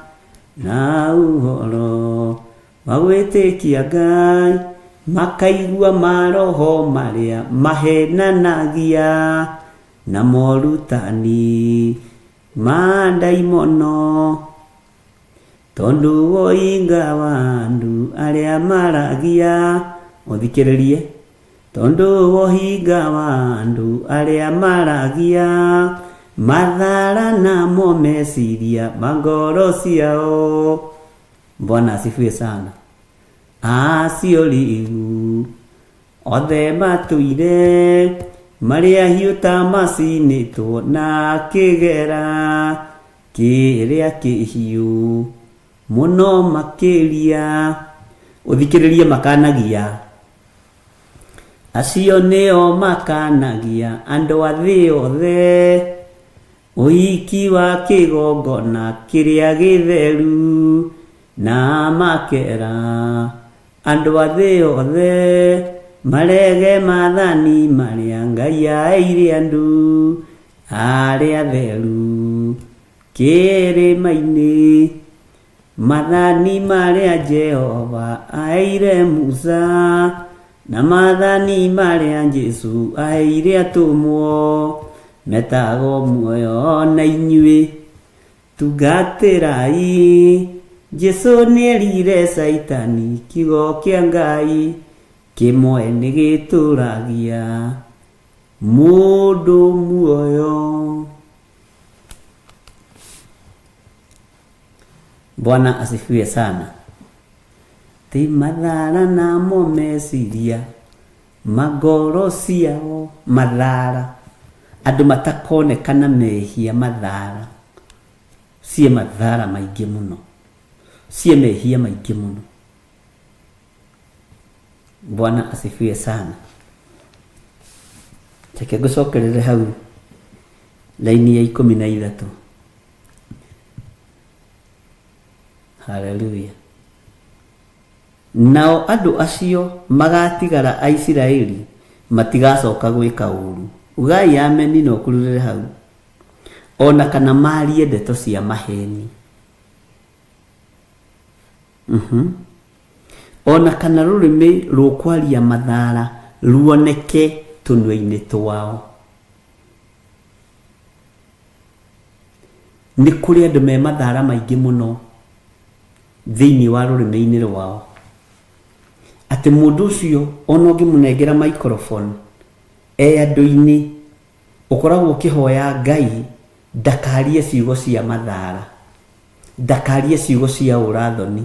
na ũhoro wa gwĩtĩkia Ngai, makaigua maroho marĩa mahenanagia na morutani. Ma ndaimono tondũ woinga wa andũ arĩa maragia ũthikĩrĩrie tondũ wohinga wa andũ arĩa maragia mathara namo meciria ma ngoro ciao. Bwana asifiwe sana. Acio rĩu othe matũire marĩ ahiũ ta macinĩtwo na kĩgera kĩrĩa kĩhiũ mũno makĩria. Ũthikĩrĩrie makanagia acio nĩo makanagia andũ a thĩ othe ũhiki wa kĩgongona kĩrĩa gĩtheru na makera andũ a thĩ othe marege maathani marĩa Ngai aheire andũ arĩa atheru kĩrĩma-inĩ maathani marĩa Jehova aheire Musa na maathani marĩa Jesũ aheire atũmwo metagwo muoyo na inyuĩ tungatĩrai Jesũ nĩerire Caitani kiugo kĩa Ngai kĩmwe nĩgĩtũragia mũndũ muoyo. Bwana asifiwe sana. Ti mathara namo meciria ma ngoro ciao mathara andũ matakonekana mehia mathara ciĩ mathara maingĩ mũno ciĩ mehia maingĩ mũno. Bwana asifiwe sana. Reke ngũcokerere hau laini ya 13. Haleluya. Nao andũ acio magatigara a Isiraeli matigacoka gwĩka ũũru. Ugai ameni na ũkururĩre hau. Ona kana marie ndeto cia maheni. Ona kana rũrĩmĩ rũkwaria mathara ruoneke tũnua-inĩ twao. Nĩ kũrĩ andũ me mathara maingĩ mũno thĩinĩ wa rũrĩmĩ-inĩ rwao. Atĩ mũndũ ũcio ona ũngĩmũnengera microphone e andũ-inĩ ũkoragwo ũkĩhoya Ngai ndakarie ciugo cia mathara, ndakarie ciugo cia ũrathoni.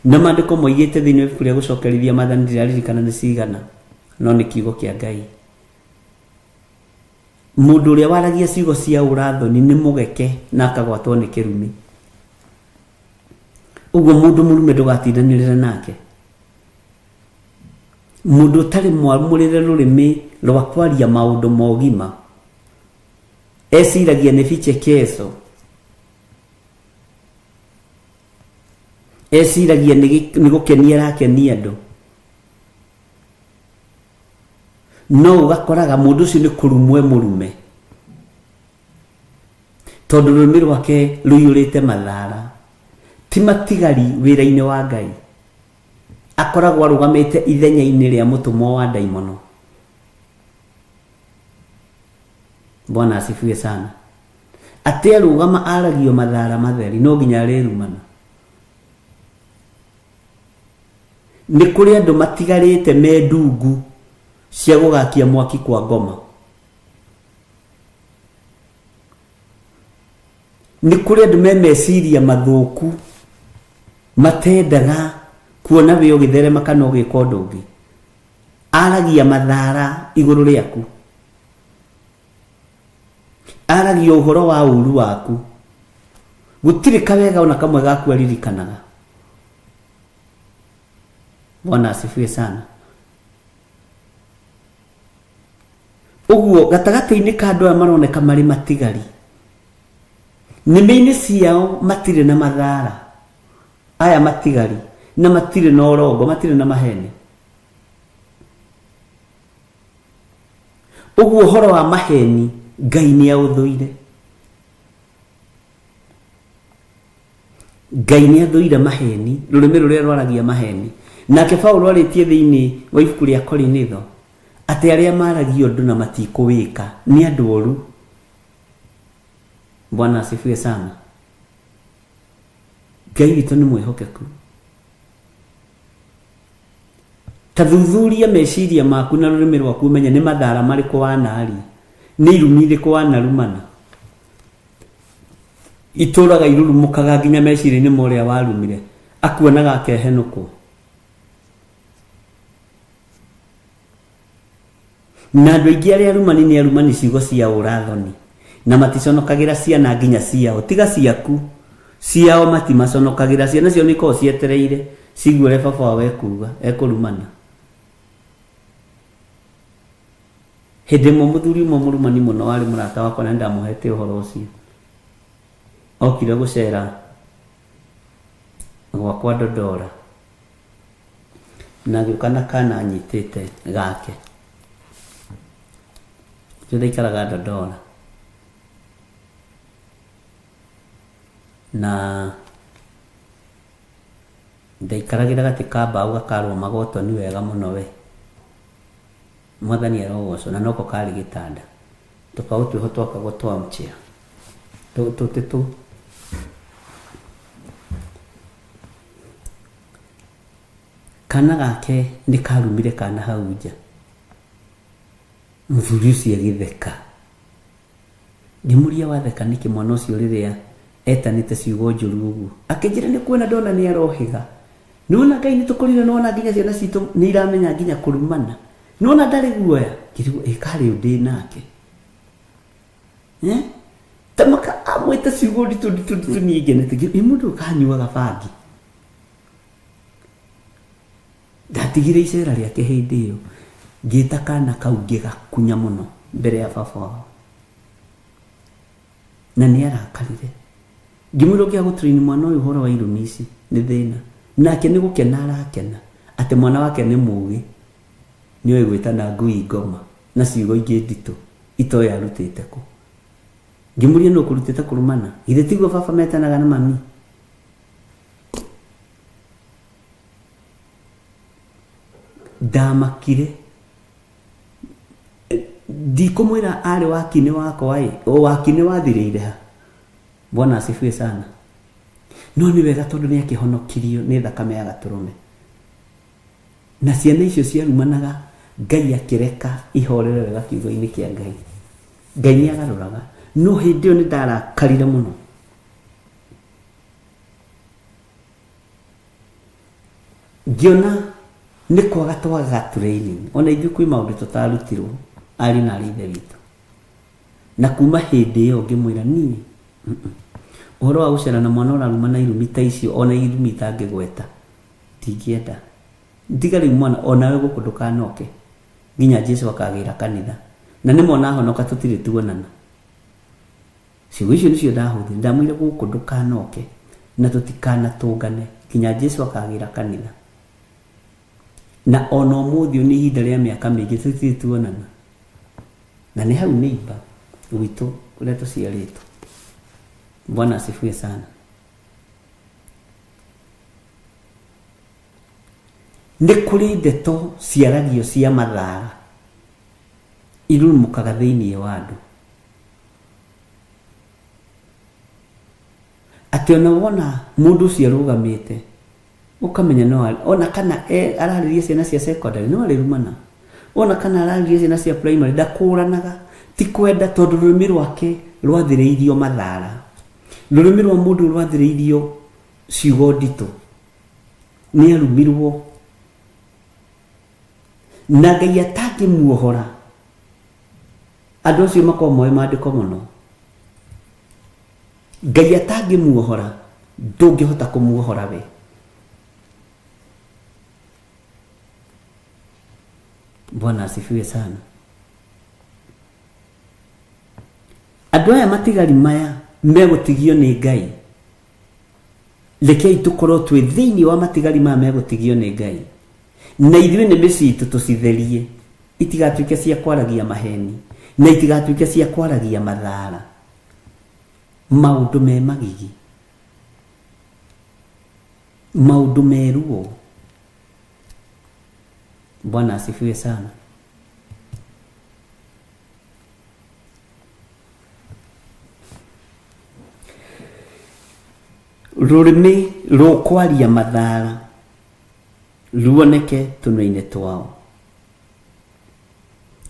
Na maandĩko moigĩte thĩinĩ wa ibuku rĩa gũcokerithia maathani ndiraririkana nĩ cigana, no nĩ kiugo kĩa Ngai. Mũndũ ũrĩa waragia ciugo cia ũrathoni nĩ mũgeke na akagwatwo nĩ kĩrumi. Ũguo mũndũ mũrume ndũgatindanĩrĩre nake. Mũndũ ũtarĩ mwamũrĩre rũrĩmĩ rwa kwaria maũndũ ma ũgima eciragia nĩ vichekesho, eciragia nĩ gũkenia arakenia andũ, no ũgakoraga mũndũ ũcio nĩ kũrumwo e mũrume tondũ rũrĩmĩ rwake rũiyũrĩte mathara. Ti matigari wĩra-inĩ wa Ngai, akoragwo arũgamĩte ithenya-inĩ rĩa mũtũmwo wa ndaimono. Bwana asifiwe sana. Atĩ arũgama aragio mathara matheri no nginya arĩrumana. Nĩ kũrĩ andũ matigarĩte me ndungu cia gũgakia mwaki kwa ngoma. Nĩ kũrĩ andũ me meciria mathũku matendaga kuona wĩ ũgĩtherema kana ũgĩka ũndũ ũngĩ. Aragia mathara igũrũ rĩaku, aragia ũhoro wa ũru waku, gũtirĩ kawega ona kamwe gaku aririkanaga. Bwana asifiwe sana. Ũguo gatagatĩ-inĩ ka andũ aya maroneka marĩ matigari, nĩmĩ-inĩ ciao matirĩ na mathara aya matigari, na matirĩ na ũrongo, matirĩ na maheni. Ũguo ũhoro wa maheni Ngai nĩ aũthũire. Ngai nĩ athũire maheni, rũrĩmĩ rũrĩa rwaragia maheni. Nake Paulo arĩtie thĩinĩ wa ibuku rĩa Korinitho atĩ arĩa maragia ũndũ na matikũwĩka nĩ andũ oru. Bwana asifiwe sana. Ngai witũ nĩ mwĩhokeku. Ta thuthuria meciria maku na rũrĩmĩ rwaku ũmenye nĩ mathara marĩkũ wanaria, nĩ irumi irĩkũ wanarumana. Itũraga irurumũkaga nginya meciria-inĩ ma ũrĩa warumire, akuonaga akehenũkwo. Na andũ aingĩ arĩa arumani nĩ arumani ciugo cia ũrathoni, na maticonokagĩra ciana nginya ciao, tiga ciaku ciao matimaconokagĩra. Ciana ciao nĩ ikoragwo cietereire cigue ũrĩa baba wao ekuga ekũrumana. Hĩndĩ ĩmwe mũthuri ũmwe mũrumani mũno warĩ mũrata wakwa na nĩndamũhete ũhoro ũcio, okire gũcera gwakwa Dodora, na agĩũka na kana anyitĩte gake. Ithuĩ ndaikaraga Dodora, na ndaikaragĩra gatĩ ka mbaũ gakarwo magotoni wega mũno we. Mwathani arogocwo, na noko karĩ gĩtanda. Tũbaũ twĩho twakagwo twa armchair. Tũtĩ tũ. Kana gake nĩ karumire kana hau nja. Mũthuri ũcio agĩtheka. Ngĩmũria watheka nĩkĩ mwana ũcio rĩrĩa etanĩte ciugo njũru ũguo. Akĩnjĩra nĩ kuona ndona nĩ arohĩga. Nĩwona Ngai nĩ tũkũrire, nĩwona nginya ciana citũ nĩ iramenya nginya kũrumana. Nĩwona ndarĩ guoya. Ngĩrigwo ĩ karĩ ũ ndĩ nake. Tamaka amwĩte ciugo nditũ nditũ nditũ niĩ ngenete. Ĩ mũndũ ũyũ kanyuaga bangi. Ndatigire icera rĩake hĩndĩ ĩyo. Ngĩta kana kau ngĩgakunya mũno mbere ya baba wao. Na nĩ arakarire. Ngĩmwĩra ũngĩaga gũtrain mwana ũyũ ũhoro wa irumi ici nĩ thĩna. Nake nĩ gũkena arakena atĩ mwana wake nĩ mũgĩ, nĩ oĩ gwĩtana ngui ngoma na ciugo ingĩ nditũ itoĩ arutĩte kũ. Ngĩmũria nũ ũkũrutĩte kũrumana? Githĩ tiguo baba metanaga na mami? Ndamakire. Ndikũmwĩra arĩ wakinĩ wakwa ĩ, o wakinĩ wathirĩire ha. Bwana asifiwe sana. No nĩ wega tondũ nĩ akĩhonokirio nĩ thakame ya gatũrũme. Na ciana icio ciarumanaga Ngai akĩreka ihorere wega kiugo-inĩ kĩa Ngai. Ngai nĩ agarũraga. No hĩndĩ ĩyo nĩ ndarakarire mũno. Ngĩona nĩ kwaga twagaga training. Ona ithuĩ kwĩ maũndũ tũtarutirwo ariũ na arĩ ithe witũ. Na kuma hĩndĩ ĩyo ngĩmwĩra niĩ ũhoro wa gũcera na mwana ũraruma na irumi ta icio, ona irumi itangĩgweta, ndingĩenda. Tiga rĩu mwana onawe gũkũ ndũkanoke nginya Jesu akagĩra kanitha. Na nĩ mwana ahonoka tũtirĩ tuonana. Ciugo icio nĩcio ndahũthĩrire. Ndamwĩrire gũkũ ndũkanoke na tũtikanatũngane nginya Jesu akagĩra kanitha. Na ona ũmũthĩ ũyũ nĩ ihinda rĩa mĩaka mĩingĩ tũtirĩ tuonana. Na nĩ hau neighbor gwitũ kũrĩa tũciarĩtwo. Bwana asifiwe sana. Nĩ kũrĩ ndeto ciaragio cia mathara irurumũkaga thĩinĩ wa andũ. Atĩ ona wona mũndũ ũcio arũgamĩte ũkamenya no ona kana ararĩria ciana cia secondary no arĩrumana, ona kana ararĩria ciana cia primary ndakũranaga, ti kwenda tondũ rũrĩmĩ rwake rwathĩrĩirio mathara, rũrĩmĩ rwa mũndũ rwathĩrĩirio ciugo nditũ, nĩ arumirwo na Ngai atangĩmuohora. Andũ acio makoragwo moĩ maandĩko mũno. Ngai atangĩmuohora ndũngĩhota kũmuohora we. Bwana asifiwe sana. Andũ aya matigari maya megũtigio nĩ Ngai, rekei tũkorwo twĩ thĩinĩ wa matigari maya megũtigio nĩ Ngai, na ithuĩ nĩ mĩciĩ itũ tũcitherie, itigatuĩke cia kwaragia maheni na itigatuĩke cia kwaragia mathara, maũndũ me magigi, maũndũ me ruo. Bwana asifiwe sana. Rũrĩmĩ rũkwaria mathara ruoneke tũnua-inĩ twao.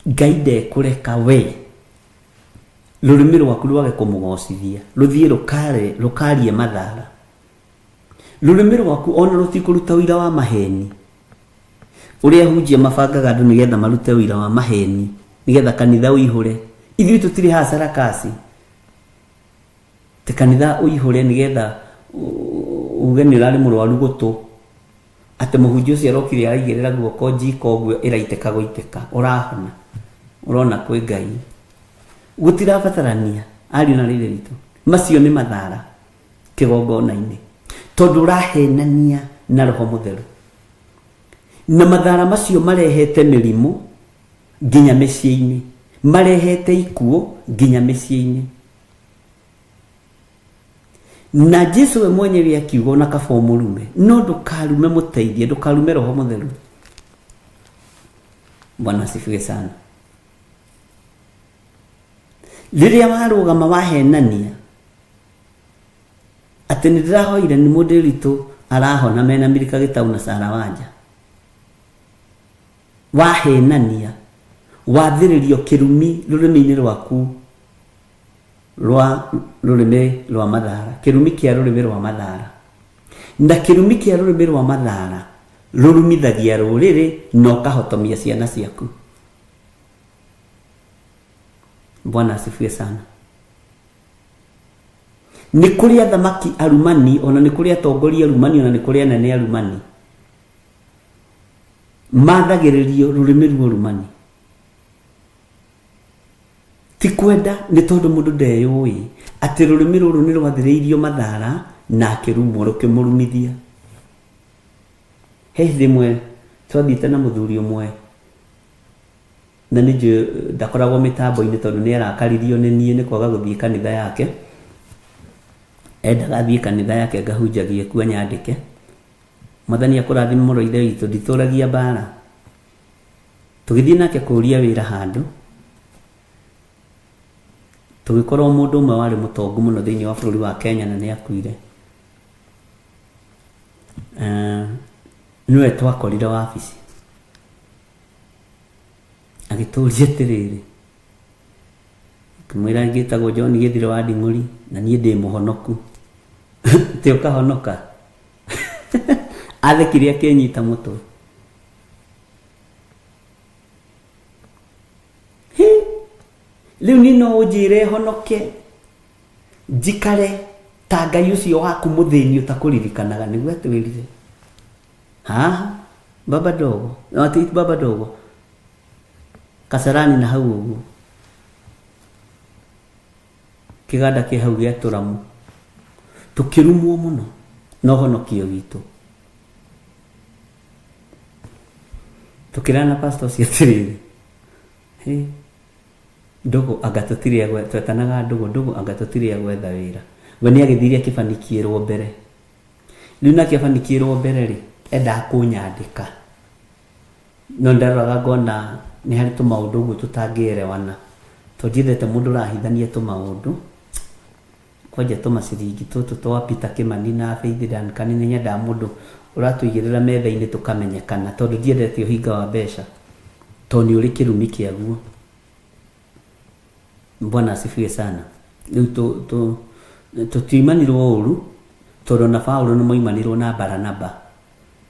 Ngai ndekũreka we rũrĩmĩ rwaku rwage kũmũgocithia, rũthiĩ rũkarie mathara. Rũrĩmĩ rwaku ona rũtikũruta ũira wa maheni. Ũrĩa hunjia mabangaga andũ nĩgetha marute ũira wa maheni, nĩgetha kanitha ũihũre. Ithuĩ tũtirĩ haha sarakasi. Ti kanitha ũihũre nĩgetha uge nĩ ũrarĩ mũrwaru gũtũ. Atĩ mũhunjia ũcio arokire araigĩrĩra guoko njiko ũguo ĩraitĩka gũitĩka. Ũrahona. Ũrona kwĩ Ngai. Gũtirabatarania ariũ na rĩrĩ ritũ. Macio nĩ mathara kĩgongona-inĩ. Tondũ ũrahenania na Roho Mũtheru. Na mathara macio marehete mĩrimũ nginya mĩciĩ-inĩ. Marehete ikuũ nginya mĩciĩ-inĩ. Na Jesu we mwenyewe akiuga ona kaba ũmũrume, no ndũkarume mũteithia, ndũkarume Roho Mũtheru. Bwana asifiwe sana. Rĩrĩa warũgama wahenania atĩ nĩ ndĩrahoire nĩ mũndũ witũ arahona mena Milika Gĩtau na Sara Wanja, wahenania wathĩrĩrio kĩrumi rũrĩmĩ-inĩ rwaku rwa rũrĩmĩ rwa mathara, kĩrumi kĩa rũrĩmĩ rwa mathara. Na kĩrumi kĩa rũrĩmĩ rwa mathara rũrumithagia rũrĩrĩ na ũkahotomia ciana ciaku. Bwana asifiwe sana. Nĩ kũrĩ athamaki arumani, ona nĩ kũrĩ atongoria arumani, ona nĩ kũrĩ anene arumani. Mathagĩrĩrio rũrĩmĩ rwa ũrumani. Ti kwenda nĩ tondũ mũndũ ndeyũĩ atĩ rũrĩmĩ rũrũ nĩ rwathĩrĩirio mathara na akĩrumwo rũkĩmũrumithia. He hĩndĩ ĩmwe twathiĩte na mũthuri ũmwe na nĩ njũĩ ndakoragwo mĩtambo-inĩ tondũ nĩ arakaririo nĩ niĩ nĩ kwaga gũthiĩ kanitha yake. Endaga thiĩ kanitha yake ngahunjagie kuo nyandĩke. Mwathani akũrathime mũno ithe witũ, nditũragia mbara. Tũgĩthiĩ nake kũria wĩra handũ, tũgĩkorwo mũndũ ũmwe warĩ mũtongu mũno thĩinĩ wa bũrũri wa Kenya na nĩ akuire. Nĩwe twakorire wabici. Agĩtũria atĩrĩrĩ, ngĩmwĩra ngĩtagwo John Gĩthire wa Nding'ũri na niĩ ndĩ mũhonoku. Atĩ ũkahonoka? Athekire akĩnyita mũtwe. Hĩ, rĩu niĩ no ũnjĩre honoke njikare ta Ngai ũcio waku mũthĩni ũtakũririkanaga, nĩguo atwĩrire. Haha, baba dogo, no, ati baba dogo. Kasarani na hau ũguo. Kĩganda kĩ hau gĩa tũramu. Tũkĩrumwo mũno na ũhonokio witũ. Tũkĩrana pastor ũcio atĩrĩrĩ, hĩ, ndũgũ anga tũtirĩ a gwetha, twetanaga ndũgũ, ndũgũ anga tũtirĩ a gwetha wĩra. We nĩ agĩthire akĩbanikiĩrwo mbere. Rĩu nake abanikiĩrwo mbere rĩ, endaga kũnyandĩka. No ndaroraga ngona nĩ harĩ tũmaũndũ ũguo tũtangĩerewana. Tondũ ndiendete mũndũ ũrahithania tũmaũndũ. Kwanja tũmaciringi tũtũ twa Peter Kimani na Faith Duncan nĩ nyendaga mũndũ ũratũigĩrĩra metha-inĩ tũkamenyekana, tondũ ndiendete ũhinga wa mbeca, tondũ nĩ ũrĩ kĩrumi kĩaguo. Bwana asifiwe sana. Rĩu tũtiumanirwo ũru, tondũ na Paulo nĩ moimanirwo na Baranaba,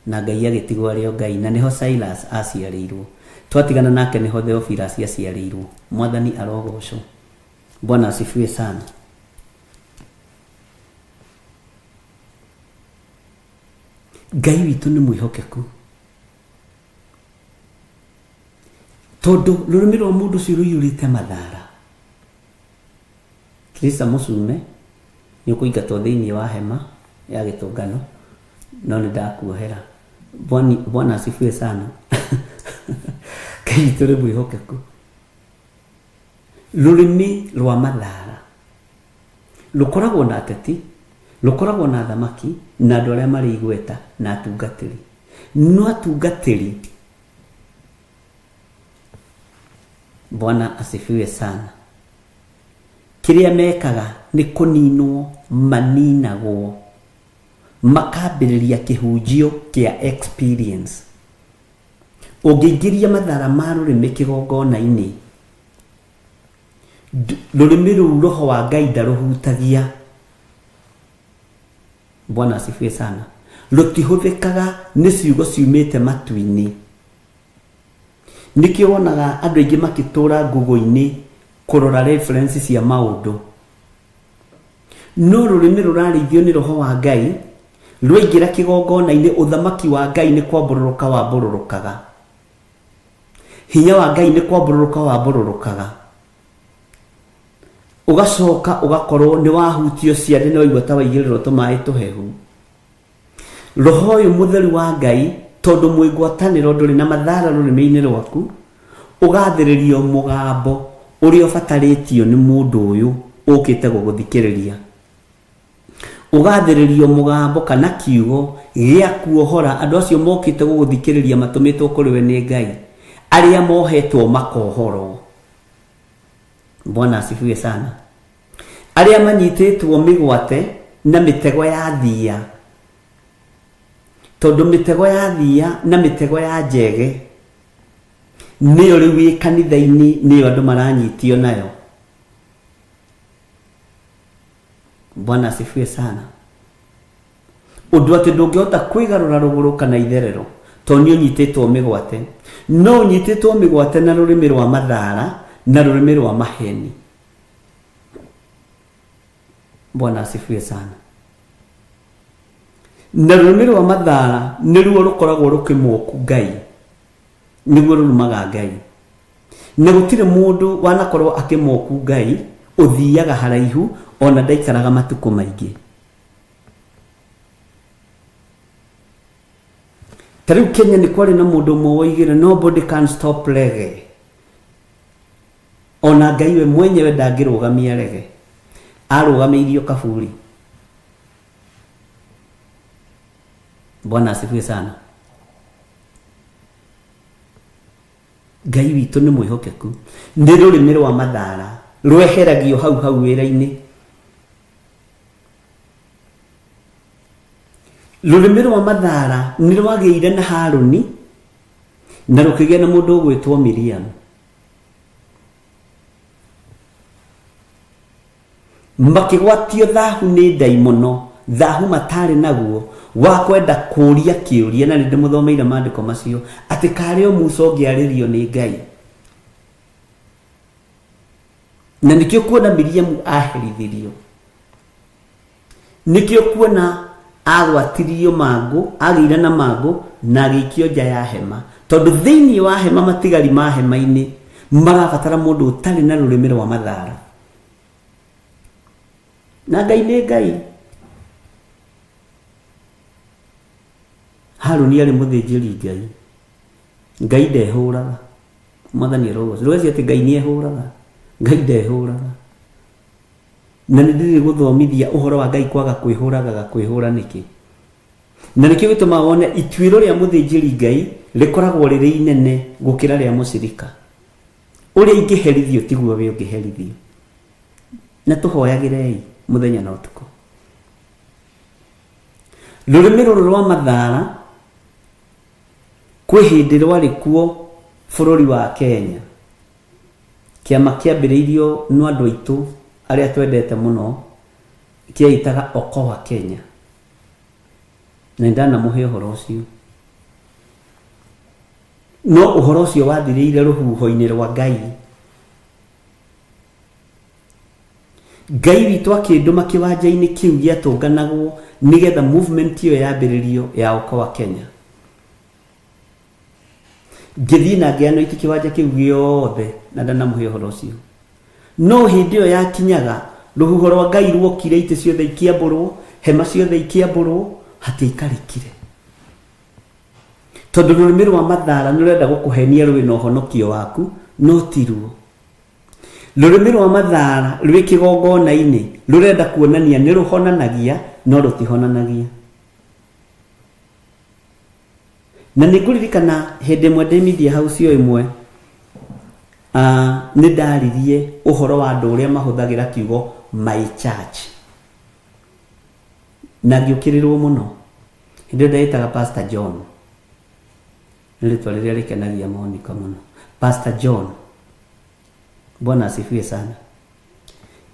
na Ngai agĩtigwo arĩ o Ngai, na nĩho Silas aciarĩirwo. Twatigana nake nĩho Theophilus aciarĩirwo. Mwathani arogocwo. Bwana asifiwe sana. Ngai witũ nĩ mwĩhokeku, tondũ rũrĩmĩ rwa mũndũ ũcio rũiyũrĩte mathara. Krista mũcume nĩ ũkũingatwo thĩinĩ wa hema ya gĩtũngano, no nĩ ndakuohera. Bwana asifiwe sana. Ngai witũ nĩ mwĩhokeku. Rũrĩmĩ rwa mathara rũkoragwo na ateti, rũkoragwo na athamaki, na andũ arĩa marĩ igweta, na atungatĩri. No atungatĩri, Bwana asifiwe sana, kĩrĩa mekaga nĩ kũninwo maninagwo. Makambĩrĩria kĩhunjio kĩa experience. Ũngĩingĩria mathara ma rũrĩmĩ kĩgongona-inĩ, rũrĩmĩ rũu roho wa Ngai ndarũhutagia. Bwana asifiwe sana. Rũtihũthĩkaga nĩ ciugo ciumĩte matu-inĩ. Nĩkĩo wonaga andũ aingĩ makĩtũra Google-inĩ kũrora reference cia maũndũ. No rũrĩmĩ rũrarĩithio nĩ roho wa Ngai, rwaingĩra kĩgongona-inĩ, ũthamaki wa Ngai nĩ kwambũrũrũka wambũrũrũkaga. Hinya wa Ngai nĩ kwambũrũrũka wambũrũrũkaga. Ũgacoka ũgakorwo nĩ wahutio ciande nĩ waigua ta waigĩrĩrwo tũmaĩ tũhehu. Roho ũyũ mũtheru wa Ngai, tondũ mwĩ ngwatanĩro ndũrĩ na mathara rũrĩmĩ-inĩ rwaku, ũgathĩrĩrio mũgambo ũrĩa ũbatarĩtio nĩ mũndũ ũyũ ũkĩte gũgũthikĩrĩria. Ũgathĩrĩrio mũgambo kana kiugo gĩa kuohora andũ acio mokĩte gũgũthikĩrĩria matũmĩtwo kũrĩ we nĩ Ngai, arĩa mohetwo makohorwo. Bwana asifiwe sana. Arĩa manyitĩtwo mĩgwate na mĩtego ya thiia, tondũ mĩtego ya thiia na mĩtego ya njege nĩyo rĩu ĩ kanitha-inĩ, nĩyo andũ maranyitio nayo. Bwana asifiwe sana. Ũndũ atĩ ndũngĩhota kwĩgarũra rũgũrũ kana itherero tondũ nĩ ũnyitĩtwo mĩgwate. No ũnyitĩtwo mĩgwate na rũrĩmĩ rwa mathara na rũrĩmĩ rwa maheni. Bwana asifiwe sana. Na rũrĩmĩ rwa mathara nĩruo rũkoragwo rũkĩmoku Ngai, nĩguo rũrumaga Ngai. Na gũtirĩ mũndũ wanakorwo akĩmoku Ngai ũthiaga haraihu ona ndaikaraga matukũ maingĩ. Ta rĩu Kenya nĩ kwarĩ na mũndũ ũmwe woigire nobody can stop reggae. Ona Ngai we mwenyewe ndangĩrũgamia reggae. Arũgamĩirio kaburi. Bwana asifiwe sana. Ngai witũ nĩ mwĩhokeku. Nĩ rũrĩmĩ rwa mathara rweheragio hau hau wĩra-inĩ. Rũrĩmĩ rwa mathara nĩ rwagĩire na Harũni na rũkĩgĩa na mũndũ ũgwĩtwo Miriam. Makĩgwatio thahu nĩ ndaimono, thahu matarĩ naguo wa kwenda kũũria kĩũria, na nĩ ndĩmũthomeire maandĩko macio, atĩ karĩ o Musa ũngĩarĩrio nĩ Ngai. Na nĩkĩo kuona Miriamu aherithirio. Nĩkĩo kuona agwatirio mangũ, agĩire na mangũ na agĩikio nja ya hema. Tondũ thĩinĩ wa hema, matigari ma hema-inĩ marabatara mũndũ ũtarĩ na rũrĩmĩ rwa mathara. Na Ngai nĩ Ngai. Harũni arĩ mũthĩnjĩri Ngai. Ngai ndehũraga. Mwathani arogocwo. Ndũgecirie atĩ Ngai nĩ ehũraga. Ngai ndehũraga. Na nĩ ndĩrĩ gũthomithia ũhoro wa Ngai kwaga kwĩhũragaga kwĩhũra nĩkĩ. Na nĩkĩo gĩtũmaga wone ituĩro rĩa mũthĩnjĩri Ngai rĩkoragwo rĩrĩ inene gũkĩra rĩa mũcirika. Ũrĩa ingĩherithio tiguo we ũngĩherithio. Na tũhoyagĩrei mũthenya na ũtukũ. Rũrĩmĩ rũrũ rwa mathara kwĩ hĩndĩ rwarĩ kuo bũrũri wa Kenya. Kĩama kĩambĩrĩirio nĩ andũ aitũ arĩa twendete mũno kĩeĩtaga Okoa Kenya. Na nĩ ndanamũhe ũhoro ũcio. No ũhoro ũcio wathirĩire rũhuho-inĩ rwa Ngai. Ngai witũ akĩndũma kĩwanja-inĩ kĩu gĩatũnganagwo nĩgetha movement ĩyo yambĩrĩrio ya Okoa Kenya. Ngĩthiĩ na ngĩanoiti kĩwanja kĩu gĩothe na ndanamũhe ũhoro ũcio. No hĩndĩ ĩyo yakinyaga, rũhuho rwa Ngai ruokire, itĩ ciothe ikĩambũrwo, hema ciothe ikĩambũrwo, hatiaikarĩkire. Tondũ rũrĩmĩ rwa mathara nĩ rũrenda gũkũhenia rwĩ na ũhonokio waku, no tiruo. Rũrĩmĩ rwa mathara rwĩ kĩgongona-inĩ rũrenda kuonania nĩ rũhonanagia, no rũtihonanagia. Na nĩ ngũririkana hĩndĩ ĩmwe ndĩ media house o ĩmwe, nĩ ndaririe ũhoro wa andũ ũrĩa mahũthagĩra kiugo my church. Na ngĩũkĩrĩrwo mũno. Hĩndĩ ĩyo ndetaga Pastor John. Nĩ rĩtwa rĩrĩa rĩkenagia Monica mũno. Pastor John. Bwana asifiwe sana.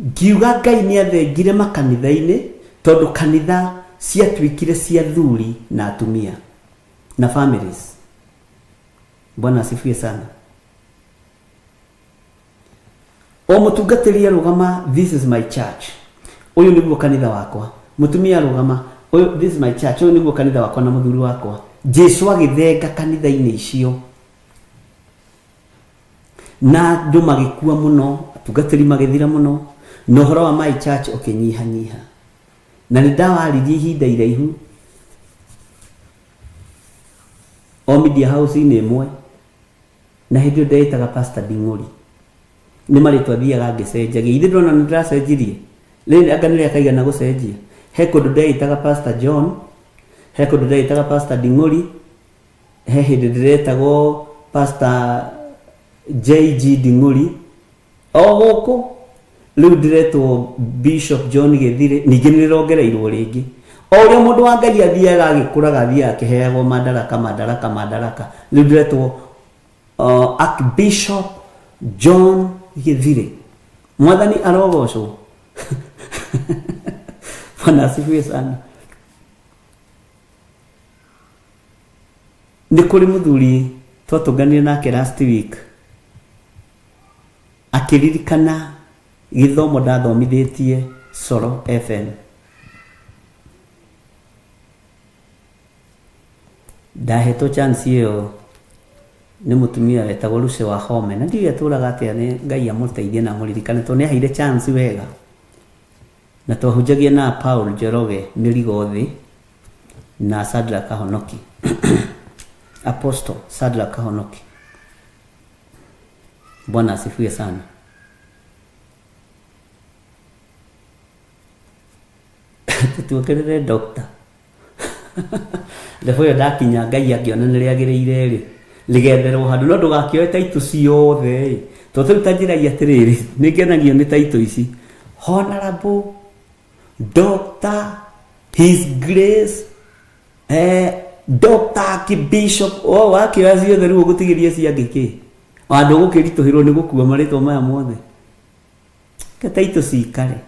Ngiuga Ngai nĩ athengire makanitha-inĩ tondũ kanitha ciatuĩkire cia thuri na atumia na families. Bwana asifiwe sana. O mũtungatĩri arũgama, this is my church, ũyũ nĩguo kanitha wakwa. Mũtumia arũgama, ũyũ, this is my church, ũyũ nĩguo kanitha wakwa na mũthuri wakwa. Jesu agĩthenga kanitha-inĩ icio na andũ magĩkua mũno, atungatĩri magĩthira mũno, na ũhoro wa my church ũkĩnyihanyiha. Na nĩ ndawaririe ihinda iraihu o media house-inĩ ĩmwe, na hĩndĩ ĩyo ndetaga Pastor Ding'ori. Nĩ marĩtwa thiaga ngĩcenjagia. Ithe ndona nĩ ndĩracenjirie rĩrĩ, anga nĩ rĩakaigana gũcenjia. He kũndũ ndeĩtaga Pastor John, he kũndũ ndeĩtaga Pastor Ding'ori, he hĩndĩ ndĩretagwo Pastor JG Ding'ori. O gũkũ rĩu ndĩretwo Bishop John Gĩthirĩ, ningĩ nĩ rĩrongereirwo rĩngĩ. O ũrĩa mũndũ wa Ngai athiaga agĩkũraga, athiaga akĩheagwo madaraka, madaraka, madaraka. Rĩu ndĩretwo Archbishop John Gĩthirĩ. Mwathani arogocwo. Bwana asifiwe sana. Nĩ kũrĩ mũthuri twatũnganire nake last week, akĩririkana gĩthomo ndathomithĩtie Soro FM. Ndahetwo chance ĩyo nĩ mũtumia wetagwo Lucy Wahome, na ndiũĩ atũraga atĩa, nĩ Ngai amũteithie na amũririkane tondũ nĩ aheire chance wega. Na twahunjagia na Paul Njoroge mĩrigo thĩ na Sadra Kahonoki, Apostle Sadra Kahonoki. Bwana asifiwe sana. Tũtuongerere doctor level ĩyo ndakinya, Ngai angĩona nĩ rĩagĩrĩire rĩ, rĩgetherwo handũ, no ndũgakĩoe taitũ ciothe ĩ. Tondũ rĩu ta njĩrai atĩrĩrĩ, nĩ ngenagio nĩ taitũ ici: Honorable Doctor His Grace, Doctor Archbishop. O wakĩoya ciothe, rĩu ũgũtigĩria ciangĩ kĩ? Andũ gũkĩritũhĩrwo nĩ gũkua marĩtwa maya mothe. Ke taitũ cikare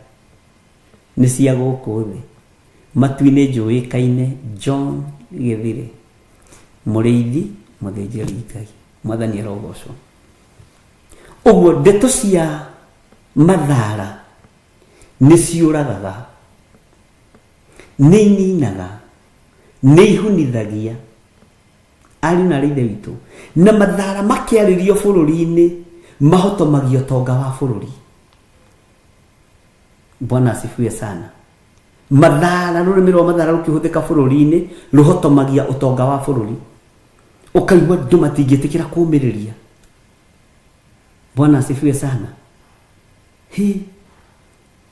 nĩ cia gũkũ thĩ, matu-inĩ njũĩkaine John Gĩthirĩ, mũrĩithi mũthĩnjĩri Ngai. Mwathani arogocwo. Ũguo ndeto cia mathara nĩ ciũragaga, nĩ ininaga, nĩ ihunithagia ariũ na arĩ ithe witũ. Na mathara makĩarĩrio bũrũri-inĩ mahotomagia ũtonga wa bũrũri. Bwana asifiwe sana. Mathara, rũrĩmĩ rwa mathara rũkĩhũthĩka bũrũri-inĩ rũhotomagia ũtonga wa bũrũri, ũkaigua andũ matingĩtĩkĩra kũmĩrĩria. Bwana asifiwe sana. Hi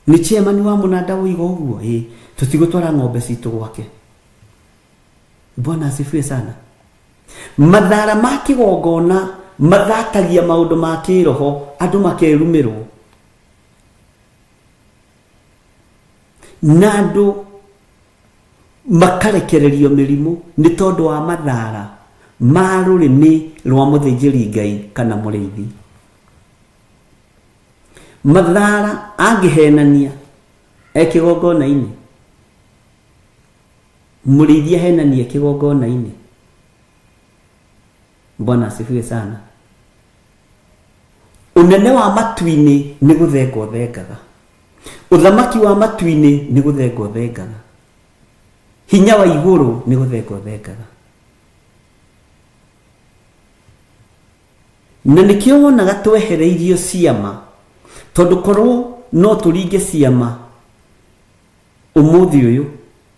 nĩ chairman wa mũnanda ũiga ũguo ĩ, tũtigũtwara ng'ombe citũ gwake. Bwana asifiwe sana. Mathara ma kĩgongona mathakagia maũndũ ma kĩroho, andũ makerumĩrwo na andũ makarekererio mĩrimũ nĩ tondũ wa mathara ma rũrĩmĩ rwa mũthĩnjĩri Ngai kana mũrĩithi. Mathara angĩhenania e kĩgongona-inĩ, mũrĩithi ahenanie kĩgongona-inĩ. Bwana asifiwe sana. Ũnene wa matu-inĩ nĩ gũthenga ũthengaga, ũthamaki wa matu-inĩ nĩ gũthenga ũthengaga, hinya wa igũrũ nĩ gũthenga ũthengaga. Na nĩkĩo wonaga twehereirio ciama, tondũ korwo no tũringe ciama ũmũthĩ ũyũ,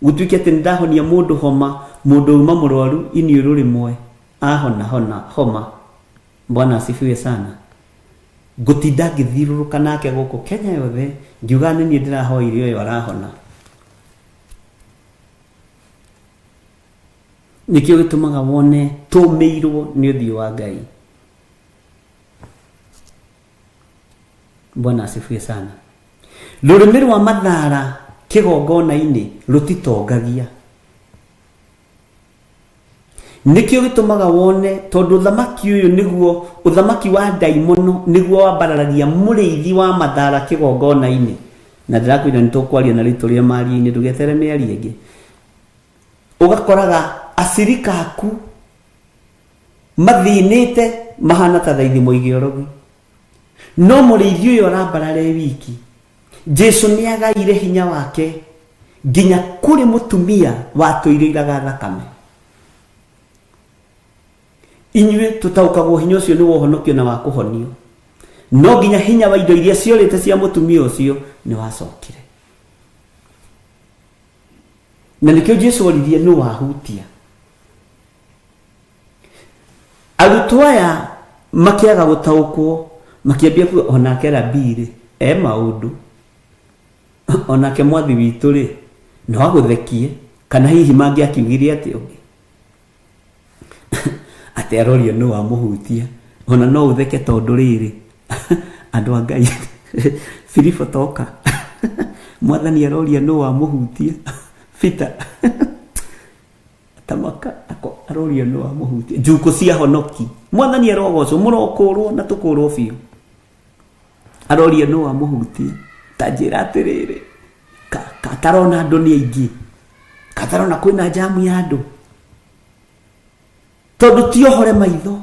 gũtuĩke atĩ nĩ ndahonia mũndũ homa, mũndũ uma mũrwaru iniũrũ rĩmwe ahona hona homa. Bwana asifiwe sana. Ngũtinda ngĩthiũrũrũka nake gũkũ Kenya yothe ngiuga nĩ niĩ ndĩrahoire ũyũ arahona? Nĩkĩo gĩtũmaga wone tũmĩirwo nĩ ũthiũ wa Ngai. Bwana asifiwe sana. Rũrĩmĩ rwa mathara Kĩgongona-inĩ rũtitongagia. Nĩkĩo gĩtũmaga wone tondũ ũthamaki ũyũ nĩguo ũthamaki wa ndaimono, nĩguo wambararagia mũrĩithi wa mathara kĩgongona-inĩ. Na ndĩrakwĩra nĩ tũkwaria na rĩu tũrĩ o maria-inĩ, ndũgetere mĩario ĩngĩ. Ũgakoraga acirika aku mathĩnĩte mahana ta thaithi mũige ũrogi, no mũrĩithi ũyũ arambarara e wiki. Jesu nĩ agaire hinya wake nginya kũrĩ mũtumia watũire iraga thakame. Inyuĩ tũtaũkagwo hinya ũcio nĩ wa ũhonokio na wa kũhonio, no nginya hinya wa indo iria ciorĩte cia mũtumia ũcio nĩ wacokire. Na nĩkĩo Jesu oririe nũ wahutia. Arutwo aya makĩaga gũtaũkwo, makĩambia kuga onake rabii rĩ e maũndũ, onake mwathi witũ rĩ no agũthekie, kana hihi mangĩakiugire atĩ ũngĩ atĩ arorio nũ wamũhutia. Ona no ũtheke tondũ rĩrĩ, andũ a Ngai, Filipo toka, mwathani aroria nũ wamũhutia. Peter tamaka ako aroria nũ wamũhutia. Njukũ cia honoki, mwathani arogocwo, mũrokũrwo na tũkũrwo biũ. Aroria nũ wamũhutia. Ta njĩra atĩrĩrĩ, katarona andũ nĩ aingĩ, katarona kwĩna jamu ya andũ, tondũ ti ohore maitho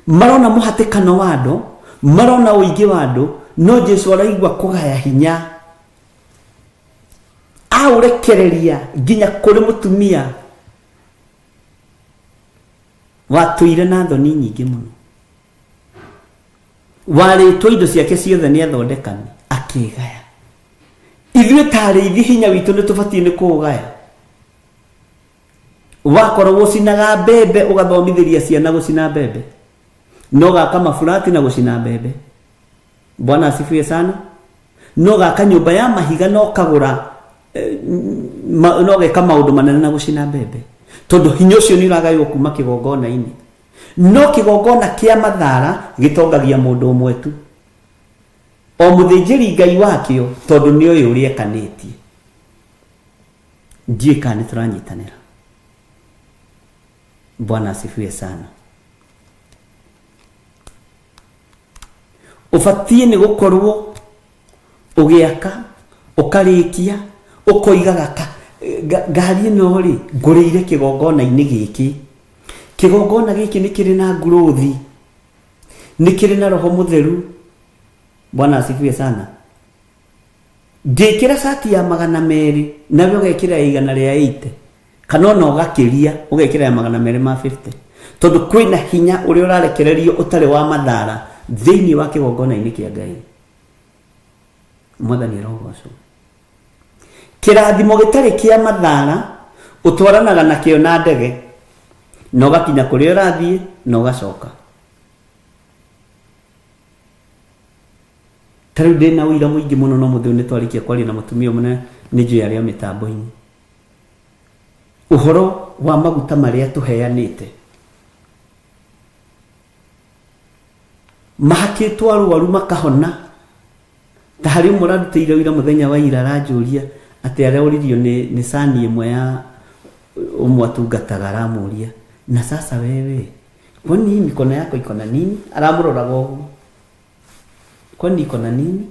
marona mũhatĩkano wa andũ, marona ũingĩ wa andũ, no Jesu araigua kũgaya hinya aũrekereria nginya kũrĩ mũtumia watũire na thoni nyingĩ mũno, warĩtwo indo ciake ciothe nĩ athondekani, akĩgaya. Ithuĩ ta arĩithi hinya witũ nĩ tũbatiĩ nĩ kũũgaya. Wakorwo gũcinaga mbembe, ũgathomithĩria ciana gũcina mbembe, no gaka maburati na gũcina mbembe. Bwana asifiwe sana. No gaka nyũmba ya mahiga, no kagũra no geka maũndũ manene na gũcina mbembe, tondũ hinya ũcio nĩ ũragaywo kuma kĩgongona-inĩ. No kĩgongona kĩa mathara gĩtongagia mũndũ ũmwe tu, o mũthĩnjĩri Ngai wakĩo, tondũ nĩ oĩ ũrĩa ekanĩtie. Ndiũĩ kana nĩ tũranyitanĩra. Bwana asifiwe sana. Ũbatiĩ nĩ gũkorwo ũgĩaka ũkarĩkia, ũkoigaga ngari ĩno rĩ ngũrĩire kĩgongona-inĩ gĩkĩ. Kĩgongona gĩkĩ nĩ kĩrĩ na ngurũthi, nĩ kĩrĩ na roho mũtheru. Bwana asifiwe sana. Ngĩkĩra cati ya 200, nawe ũgekĩra ya 180, kana ona ũgakĩria, ũgekĩra ya 250, tondũ kwĩna hinya ũrĩa ũrarekererio ũtarĩ wa mathara thĩinĩ wa kĩgongona-inĩ kĩa Ngai. Mwathani arogocwo. Kĩrathimo gĩtarĩ kĩa mathara ũtwaranaga nakĩo na ndege, na ũgakinya kũrĩa ũrathiĩ na ũgacoka. Ta rĩu ndĩna ũira mũingĩ mũno, no mũthĩ ũyũ nĩ twarĩkia kwaria na mũtumia ũmwe, nĩ njũĩ arĩ o mĩtambo-inĩ, ũhoro wa maguta marĩa tũheanĩte mahakĩtwo arwaru makahona. Ta harĩ ũmwe ũrarutĩire ũira mũthenya wa ira, aranjũria atĩ aroririo nĩ cani ĩmwe ya ũmwe atungataga, aramũria, "Na sasa wewe, kwani hii mikono yako iko na nini?" Aramũroraga ũguo, "Kwani iko na nini?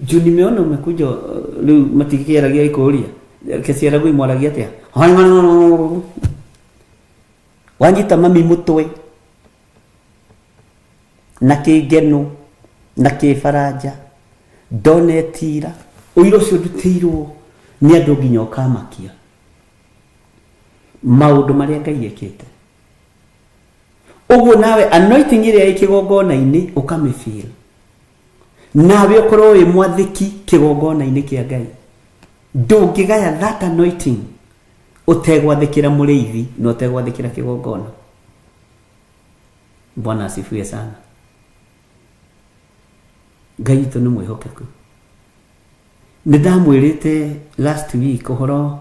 Juu nimeona umekuja." Rĩu matikĩaragia ikũria kĩciaragwo imwaragia atĩa, wanyita mami mũtwe na kĩngeno na kĩbaranja ndonetira. Ũira ũcio ndutĩirwo nĩ andũ nginya ũkamakia maũndũ marĩa Ngai ekĩte. Ũguo nawe anointing ĩrĩa ĩ kĩgongona-inĩ ũkamĩfeel, nawe ũkorwo wĩ mwathĩki kĩgongona-inĩ kĩa Ngai. Ndũngĩgaya that anointing ũtegwathĩkĩra mũrĩithi na ũtegwathĩkĩra kĩgongona. Bwana asifiwe sana. Ngai witũ nĩ mwĩhokeku. Nĩ ndamwĩrĩte last week ũhoro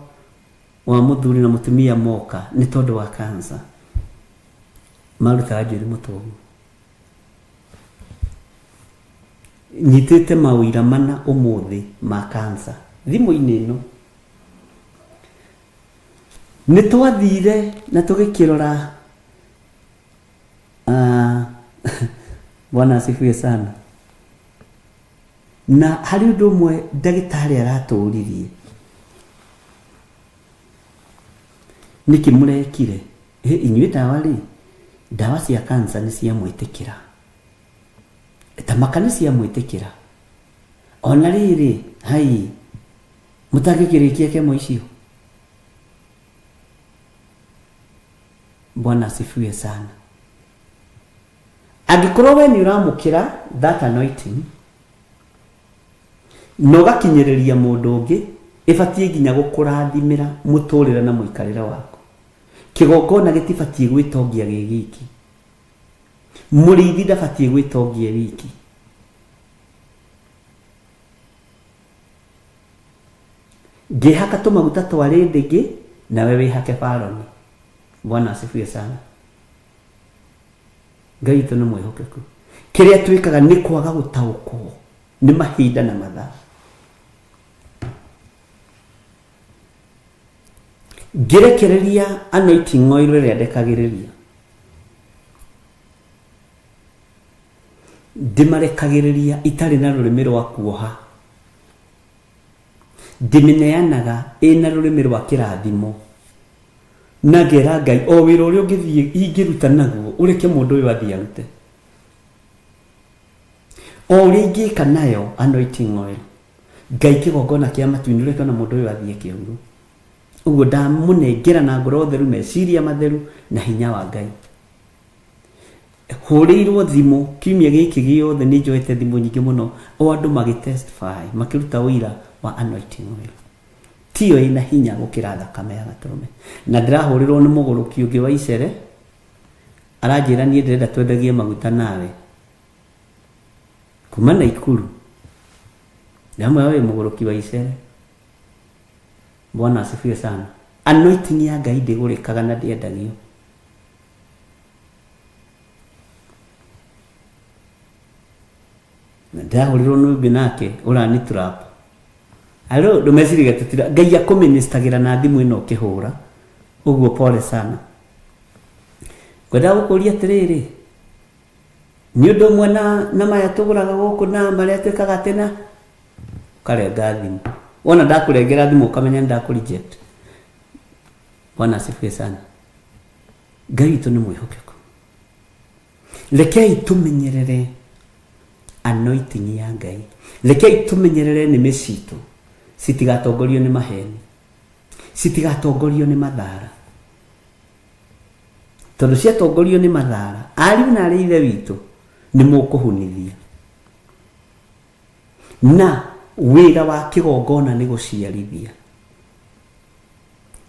wa mũthuri na mũtumia moka nĩ tondũ wa cancer, marutaga njuĩrĩ mũtwe ũguo. Nyitĩte maũira mana ũmũthĩ ma cancer thimũ-inĩ ĩno. Nĩ twathire na tũgĩkĩrora Bwana asifiwe sana. Na harĩ ũndũ ũmwe ndagĩtarĩ aratũririe, nĩkĩ mũrekire? Ĩ, inyuĩ ndawa rĩ, ndawa cia cancer nĩ ciamwĩtĩkĩra, tamaka nĩ ciamwĩtĩkĩra, ona rĩrĩ hai mũtangĩkĩrĩkia kemo icio. Bwana asifiwe sana. Angĩkorwo we nĩ ũramũkĩra that anointing na ũgakinyĩrĩria mũndũ ũngĩ, ĩbatiĩ nginya gũkũrathimĩra mũtũrĩre na mũikarĩre waku. Kĩgongona gĩtibatiĩ gwĩtongia gĩ giki, mũrĩithi ndabatiĩ gwĩtongia wiki. Ngĩhaka tũmaguta twa rĩndĩngĩ nawe wĩhake baroni. Bwana asifiwe sana. Ngai witũ nĩ mwĩhokeku. Kĩrĩa twĩkaga nĩ kwaga gũtaũkwo nĩ mahinda na mathaa. Ngĩrekereria anointing oil ĩrĩa ndekagĩrĩria, ndĩmarekagĩrĩria itarĩ na rũrĩmĩ rwa kuoha, ndĩmĩneanaga ĩna rũrĩmĩ rwa kĩrathimo, na ngera Ngai o wĩra ũrĩa ũngĩthiĩ ingĩruta naguo ũreke mũndũ ũyũ athiĩ arute, o ũrĩa ingĩka nayo anointing oil, Ngai kĩgongona kĩa matu-inĩ ũreke ona mũndũ ũyũ athiĩ eke ũguo. Ũguo ndamũnengera na ngoro theru, meciria matheru na hinya wa Ngai. Hũrĩirwo thimũ kiumia gĩkĩ gĩothe, nĩ njoete thimũ nyingĩ mũno, o andũ magĩtestify, makĩruta ũira wa anointing oil. Tiyo ĩna hinya gũkĩra thakame ya gatũrũme. Na ndĩrahũrĩrwo nĩ mũgũrũki ũngĩ wa icere, aranjĩra niĩ ndĩrenda twendagie maguta nawe kuma Naikuru. Ndamwĩra wĩ mũgũrũki wa icere. Bwana asifiwe sana. Anointing ya Ngai ndĩgũrĩkaga na ndĩendagio. Na ndĩrahũrĩrwo nĩ ũngĩ nake ũrani trap. Alo, ndũmeciririe tũtira Ngai akũministagĩra na thimũ ĩno ũkĩhũra. Ũguo pole sana. Ngwendaga gũkũria atĩrĩrĩ, nĩ ũndũ ũmwe na maya tũgũraga gũkũ na marĩa twĩkaga atĩ na ũkarenga thimũ. Wona ndakũrengera thimũ ũkamenya nĩ ndakũ reject. Bwana asifiwe sana. Ngai witũ nĩ mwĩhokeku. Rekei tũmenyerere anointing ya Ngai. Rekei tũmenyerere nĩmĩ citũ citigatongorio nĩ maheni, citigatongorio nĩ mathara, tondũ ciatongorio nĩ mathara, ariũ na arĩ ithe witũ nĩ mũkũhunithia. Na wĩra wa kĩgongona nĩ gũciarithia.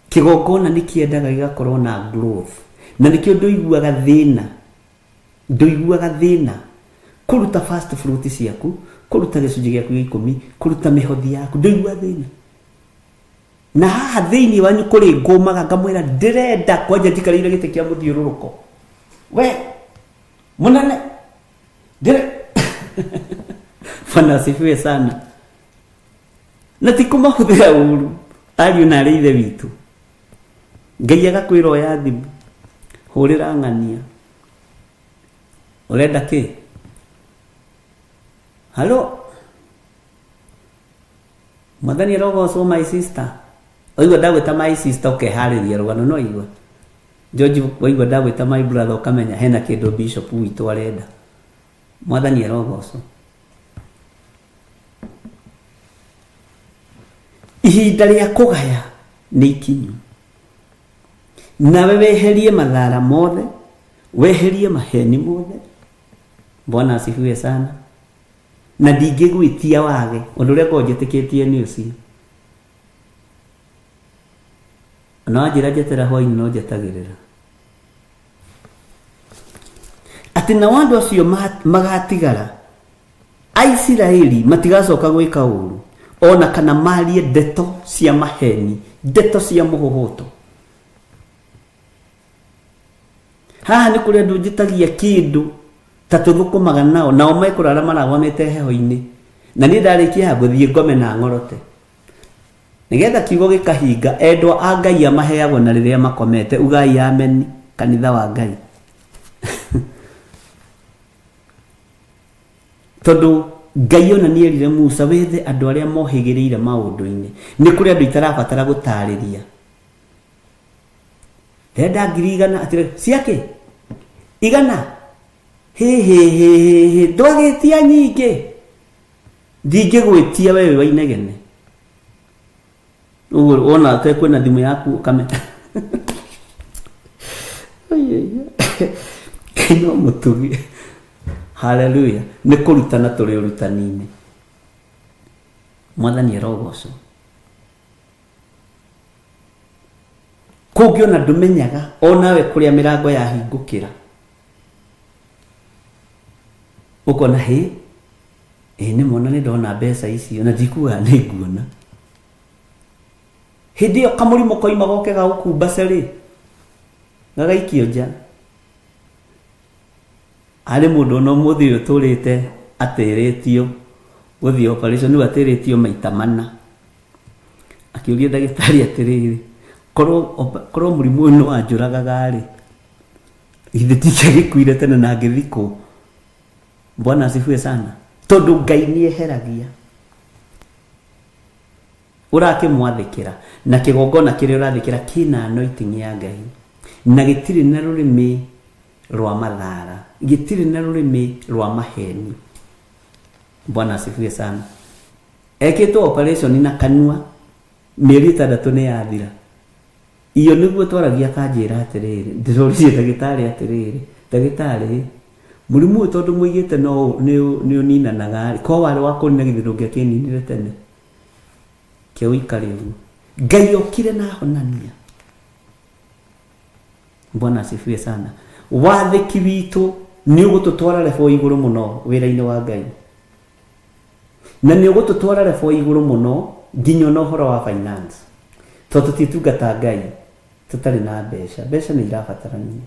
Kĩgongona nĩ kĩendaga gĩgakorwo na growth, na nĩkĩo ndũiguaga thĩna, ndũiguaga thĩna kũruta first fruit ciaku, kũruta gĩcunjĩ gĩaku gĩa ikũmi, kũruta mĩhothi yaku, ndũiguaga thĩna. Na haha thĩinĩ wanyu kũrĩ ngũmaga ngamwĩra ndĩrenda kwanja njikarĩire gĩtĩ kĩa mũthiũrũrũko, we mũnene ndĩre. Bwana asifiwe sana. Na ti kũmahũthĩra ũru, ariũ na arĩ ithe witũ. Ngai agakwĩra oya thimũ, hũrĩra ng'ania, ũrenda kĩ? Halo, mwathani arogocwo my sister. Waigua ndagwĩta my sister ũkeharĩria rũgano, no igua George, waigua ndagwĩta my brother ũkamenya hena kĩndũ bishop witũ arenda. Mwathani arogocwo. Ihinda rĩa kũgaya nĩ ikinyu, nawe weherie mathara mothe, weherie maheni mothe. Bwana asifiwe sana. Na ndingĩgwĩtia wage ũndũ ũrĩa ngoragwo njĩtĩkĩtie nĩ ũcio. Na wanjĩra njetera hwainĩ no njetagĩrĩra. Atĩ nao andũ acio magatigara Aisiraeli matigacoka gwĩka ũru, ona kana marie ndeto cia maheni, ndeto cia mũhũhũto. Haha nĩ kũrĩ andũ njĩtagia kĩndũ Ta tũthũkũmaga nao, nao mekũrara maragwamĩte heho-inĩ. Na niĩ ndarĩkia haha ngũthiĩ ngome na ng'orote. Nĩgetha kiugo gĩkahinga, endwa a Ngai amaheagwo na rĩrĩa makomete. Ugai ameni, kanitha wa Ngai. Tondũ Ngai ona nĩ erire Musa wethe andũ arĩa mohĩgĩrĩire maũndũ-inĩ. Nĩ kũrĩ andũ itarabatara gũtarĩria. Ndĩrenda 100,000 atĩrĩ, ciakĩ? Igana? Hĩ hĩ hĩ hĩ hĩ, ndwagĩtia nyingĩ. Ndingĩgwĩtia we wĩ wa inegene. Ũguo wona te kwĩna thimũ yaku ũkame. Ngai no mũtugi. Haleluya. Nĩ kũrutana tũrĩ ũrutani-inĩ. Mwathani arogocwo. Kũngĩ ona ndũmenyaga onawe kũrĩa mĩrango yahingũkĩra. Ũkona hĩ, ĩ nĩ mona nĩ ndona mbeca icio na ndikuga nĩ nguona. Hĩndĩ ĩyo kamũrimũ koima goke gagũkumbace rĩ, gagaikio nja. Harĩ mũndũ ona ũmũthĩ ũyũ ũtũrĩte atĩrĩtio gũthiĩ operation, rĩu atĩrĩtio maita mana. Akĩũria ndagĩtarĩ atĩrĩrĩ, korwo korwo mũrimũ ũyũ nĩ wanjũragaga rĩ, githĩ ndingĩagĩkuire tene na ngĩthikwo? Bwana asifiwe sana. Tondũ Ngai nĩ eheragia. Ũrakĩmwathĩkĩra, na kĩgongona kĩrĩa ũrathĩkĩra kĩna anointing ya Ngai, na gĩtirĩ na rũrĩmĩ rwa mathara, gĩtirĩ na rũrĩmĩ rwa maheni. Bwana asifiwe sana. Ekĩtwo operation na kanua, mĩeri 6 nĩ yathira. Iyo nĩguo twaragia akanjĩra atĩrĩrĩ, ndĩroririe ndagĩtarĩ atĩrĩrĩ, ndagĩtarĩ, mũrimũ ũyũ tondũ mũigĩte no nĩ ũninanaga rĩ, korwo warĩ wa kũnina githĩ ndũngĩakĩninire tene? Ke ũikare ũguo. Ngai okire na ahonania. Bwana asifiwe sana. Wathĩki witũ nĩ ũgũtũtwara level igũrũ mũno wĩra-inĩ wa Ngai. Na nĩ ũgũtũtwara level igũrũ mũno nginya ona ũhoro wa finance. Tondũ tũtingĩtungata Ngai tũtarĩ na mbeca. Mbeca nĩ irabatarania.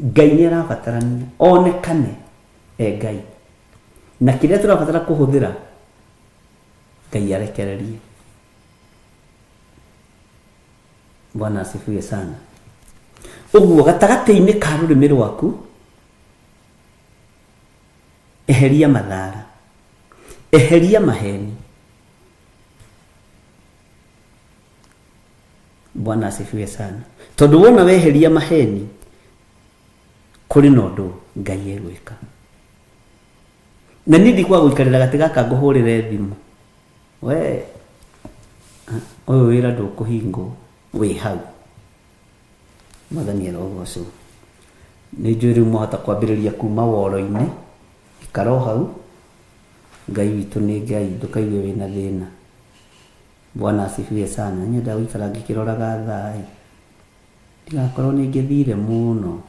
Ngai nĩ arabatarania onekane e Ngai. Na kĩrĩa tũrabatara kũhũthĩra Ngai arekererie. Bwana asifiwe sana. Ũguo gatagatĩ-inĩ ka rũrĩmĩ rwaku eheria mathara, eheria maheni. Bwana asifiwe sana. Tondũ wona weheria maheni kũrĩ na ũndũ Ngai egwĩka. Na niĩ ndikwaga gũikarĩra gatĩ gaka ngũhũrĩre thimũ. We ũyũ wĩra ndũkũhingwo wĩ hau. Mwathani arogocwo. Nĩ njũĩ rĩu mwahota kwambĩrĩria kuma woro-inĩ, ikara o hau, Ngai witũ nĩ Ngai, ndũkaigue wĩna thĩna. Bwana asifiwe sana. Nyendaga gũikara ngĩkĩroraga thaa ĩ, ndigakorwo nĩ ngĩthire mũno,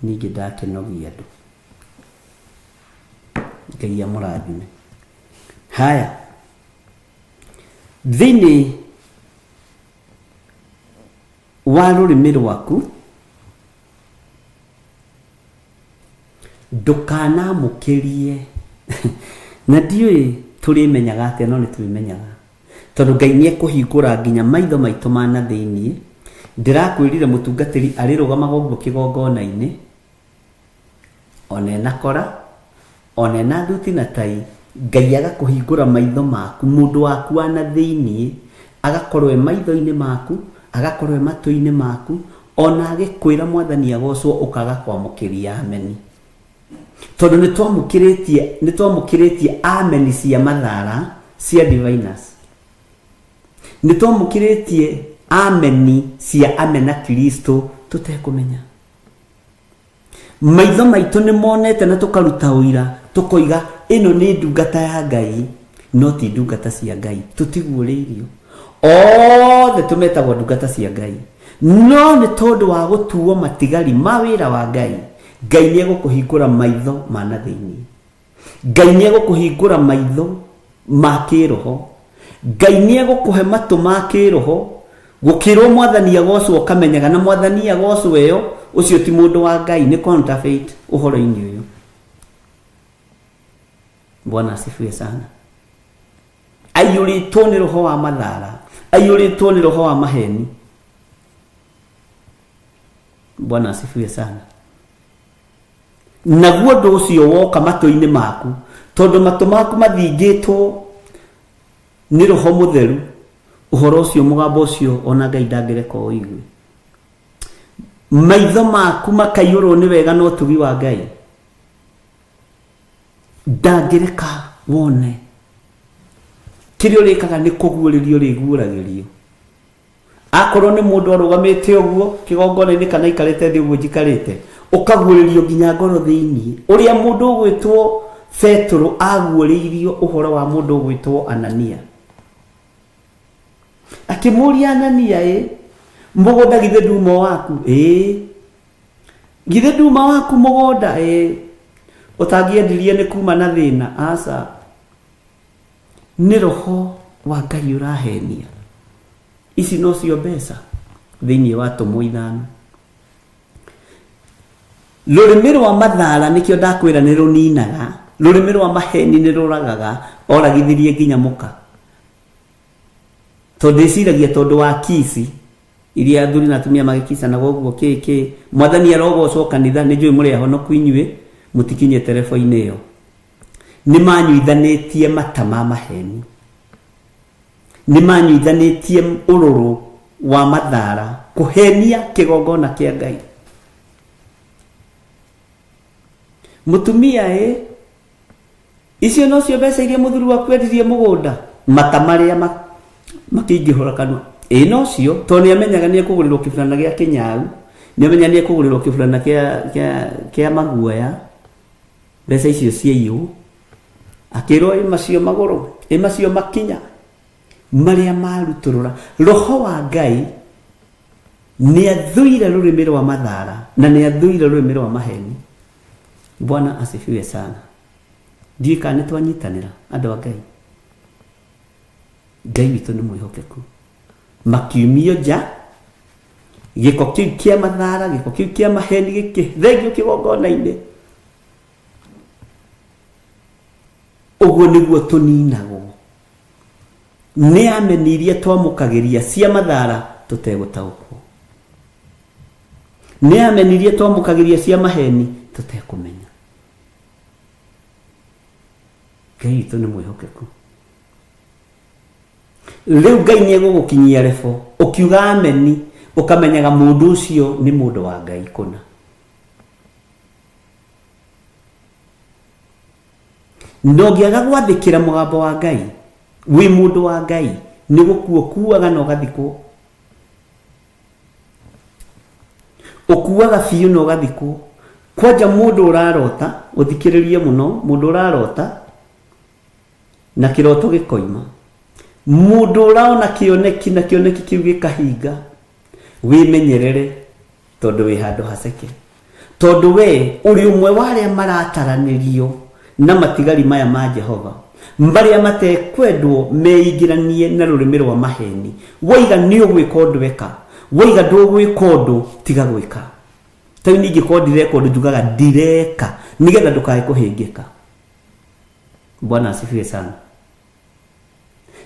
ningĩ ndakĩnogia andũ. Ngai amũrathime. Haya, thĩinĩ wa rũrĩmĩ rwaku ndũkanamũkĩrie na ndiũĩ tũrĩmenyaga atĩa no nĩ tũrĩmenyaga tondũ Ngai nĩ ekũhingũra nginya maitho maitũ ma na thĩinĩ. Ndĩrakwĩrire mũtungatĩri arĩrũgamaga ũguo kĩgongona-inĩ ona ena kora ona ena thuti na tai, Ngai agakũhingũra maitho maku, mũndũ waku wa na thĩinĩ agakorwo e maitho-inĩ maku, agakorwo e matũ-inĩ maku, ona agĩkwĩra Mwathani agocwo ũkaga kwamũkĩria ameni. Tondũ nĩ twamũkĩrĩtie ameni cia mathara cia diviners. Nĩ twamũkĩrĩtie ameni cia amena Kristo tũtekũmenya. Maitho maitũ nĩ monete na tũkaruta ũira tũkoiga ĩno nĩ ndungata ya Ngai, no ti ndungata cia Ngai. Tũtiguũrĩirio. Othe tũmetagwo ndungata cia Ngai, no nĩ tondũ wa gũtuo matigari ma wĩra wa Ngai, Ngai nĩ egũkũhingũra maitho ma na thĩinĩ. Ngai nĩ egũkũhingũra maitho ma kĩroho. Ngai nĩ egũkũhe matũ ma kĩroho. Gũkĩrwo Mwathani agocwo ũkamenyaga, na Mwathani agocwo ĩyo Ũcio ti mũndũ wa Ngai, nĩ counterfeit ũhoro-inĩ ũyũ. Bwana asifiwe sana. Aiyũrĩtwo nĩ roho wa mathara, aiyũrĩtwo nĩ roho wa maheni. Bwana asifiwe sana. Naguo ũndũ ũcio woka matũ-inĩ maku, tondũ matũ maku mathingĩtwo nĩ roho mũtheru, ũhoro ũcio, mũgambo ũcio, ona Ngai ndangĩreka ũigue. Maitho maku makaiyũrwo nĩ wega na ũtugi wa Ngai, ndangĩreka wone. Kĩrĩa ũrĩkaga nĩ kũguũrĩrio ũrĩguũragĩrio. Akorwo nĩ mũndũ arũgamĩte ũguo kĩgongona-inĩ kana aikarĩte thĩ ũguo njikarĩte, ũkaguũrĩrio nginya ngoro thĩinĩ. Ũrĩa mũndũ ũgwĩtwo Petero aguũrĩirio ũhoro wa mũndũ ũgwĩtwo Anania. Akĩmũria Anania, ĩ mũgũnda githĩ nduma waku? Ĩĩ. Githĩ nduma waku mũgũnda? Ĩĩ. Ũtangĩendirie nĩ kuma na thĩna? Aca. Nĩ roho wa Ngai ũrahenia. Ici nocio mbeca thĩinĩ wa tũmũ ithano. Rũrĩmĩ rwa mathara nĩkĩo ndakwĩra nĩ rũninaga, rũrĩmĩ rwa maheni nĩ rũragaga, oragithirie nginya mũka. Tondũ ndĩciragia tondũ wa kici iria athuri na atumia magĩkicanaga ũguo kĩ kĩ, Mwathani arogocwo kanitha, nĩ njũĩ mũrĩ ahonoku inyuĩ, mũtikinyĩte rebo-inĩ ĩyo. Nĩ manyuithanĩtie mata ma maheni, nĩ manyuithanĩtie ũrũrũ wa mathara kũhenia kĩgongona kĩa Ngai. Mũtumia ĩ, icio nocio mbeca iria mũthuri waku endirie mũgũnda, mata marĩa makĩingĩhũra kanua. Ĩ nocio, tondũ nĩ amenyaga nĩ ekũgũrĩrwo kĩburana gĩa kĩnyau, nĩ amenyaga nĩ ekũgũrĩrwo kĩburana kĩa maguoya, mbeca icio ciaiywo. Akĩrwo ĩ macio magũrũ, ĩ macio makinya, marĩa marutũrũra. Roho wa Ngai nĩ athũire rũrĩmĩ rwa mathara na nĩ athũire rũrĩmĩ rwa maheni. Bwana asifiwe sana. Ndiũĩ kana nĩ twanyitanĩra andũ a Ngai. Ngai witũ nĩ mwĩhokeku. Makiumio nja, gĩko kĩu kĩa mathara, gĩko kĩu kĩa maheni gĩkĩthengio kĩgongona-inĩ. Ũguo nĩguo tũninagwo nĩ ameni iria twamũkagĩria cia mathara tũtegũtaũkwo, nĩ ameni iria twamũkagĩria cia maheni tũtekũmenya. Ngai witũ nĩ mwĩhokeku. Rĩu Ngai nĩ egũgũkinyia rebo ũkiuga ameni, ũkamenyaga mũndũ ũcio nĩ mũndũ wa Ngai kũna. Na ũngĩaga gwathĩkĩra mũgambo wa Ngai, wĩ mũndũ wa Ngai, nĩ gũkua ũkuaga na ũgathikwo. Ũkuaga biũ na ũgathikwo. Kwanja mũndũ ũrarota, ũthikĩrĩrie mũno, mũndũ ũrarota na kĩroto gĩkoima. Mũndũ ũraona kĩoneki na kĩoneki kĩu gĩkahinga, wĩmenyerere tondũ wĩ handũ haceke. Tondũ wee ũrĩ ũmwe wa arĩa marataranĩrio na matigari maya ma Jehova, marĩa matekwendwo meingĩranie na rũrĩmĩ rwa maheeni. Woiga nĩ ũgwĩka ũndũ eka, woiga ndũgwĩka ũndũ tiga gwĩka. Ta rĩu niĩ ingĩkorwo ndireka ũndũ njugaga ndireka, nĩgetha ndũkae kũhĩngĩka. Bwana asifiwe sana.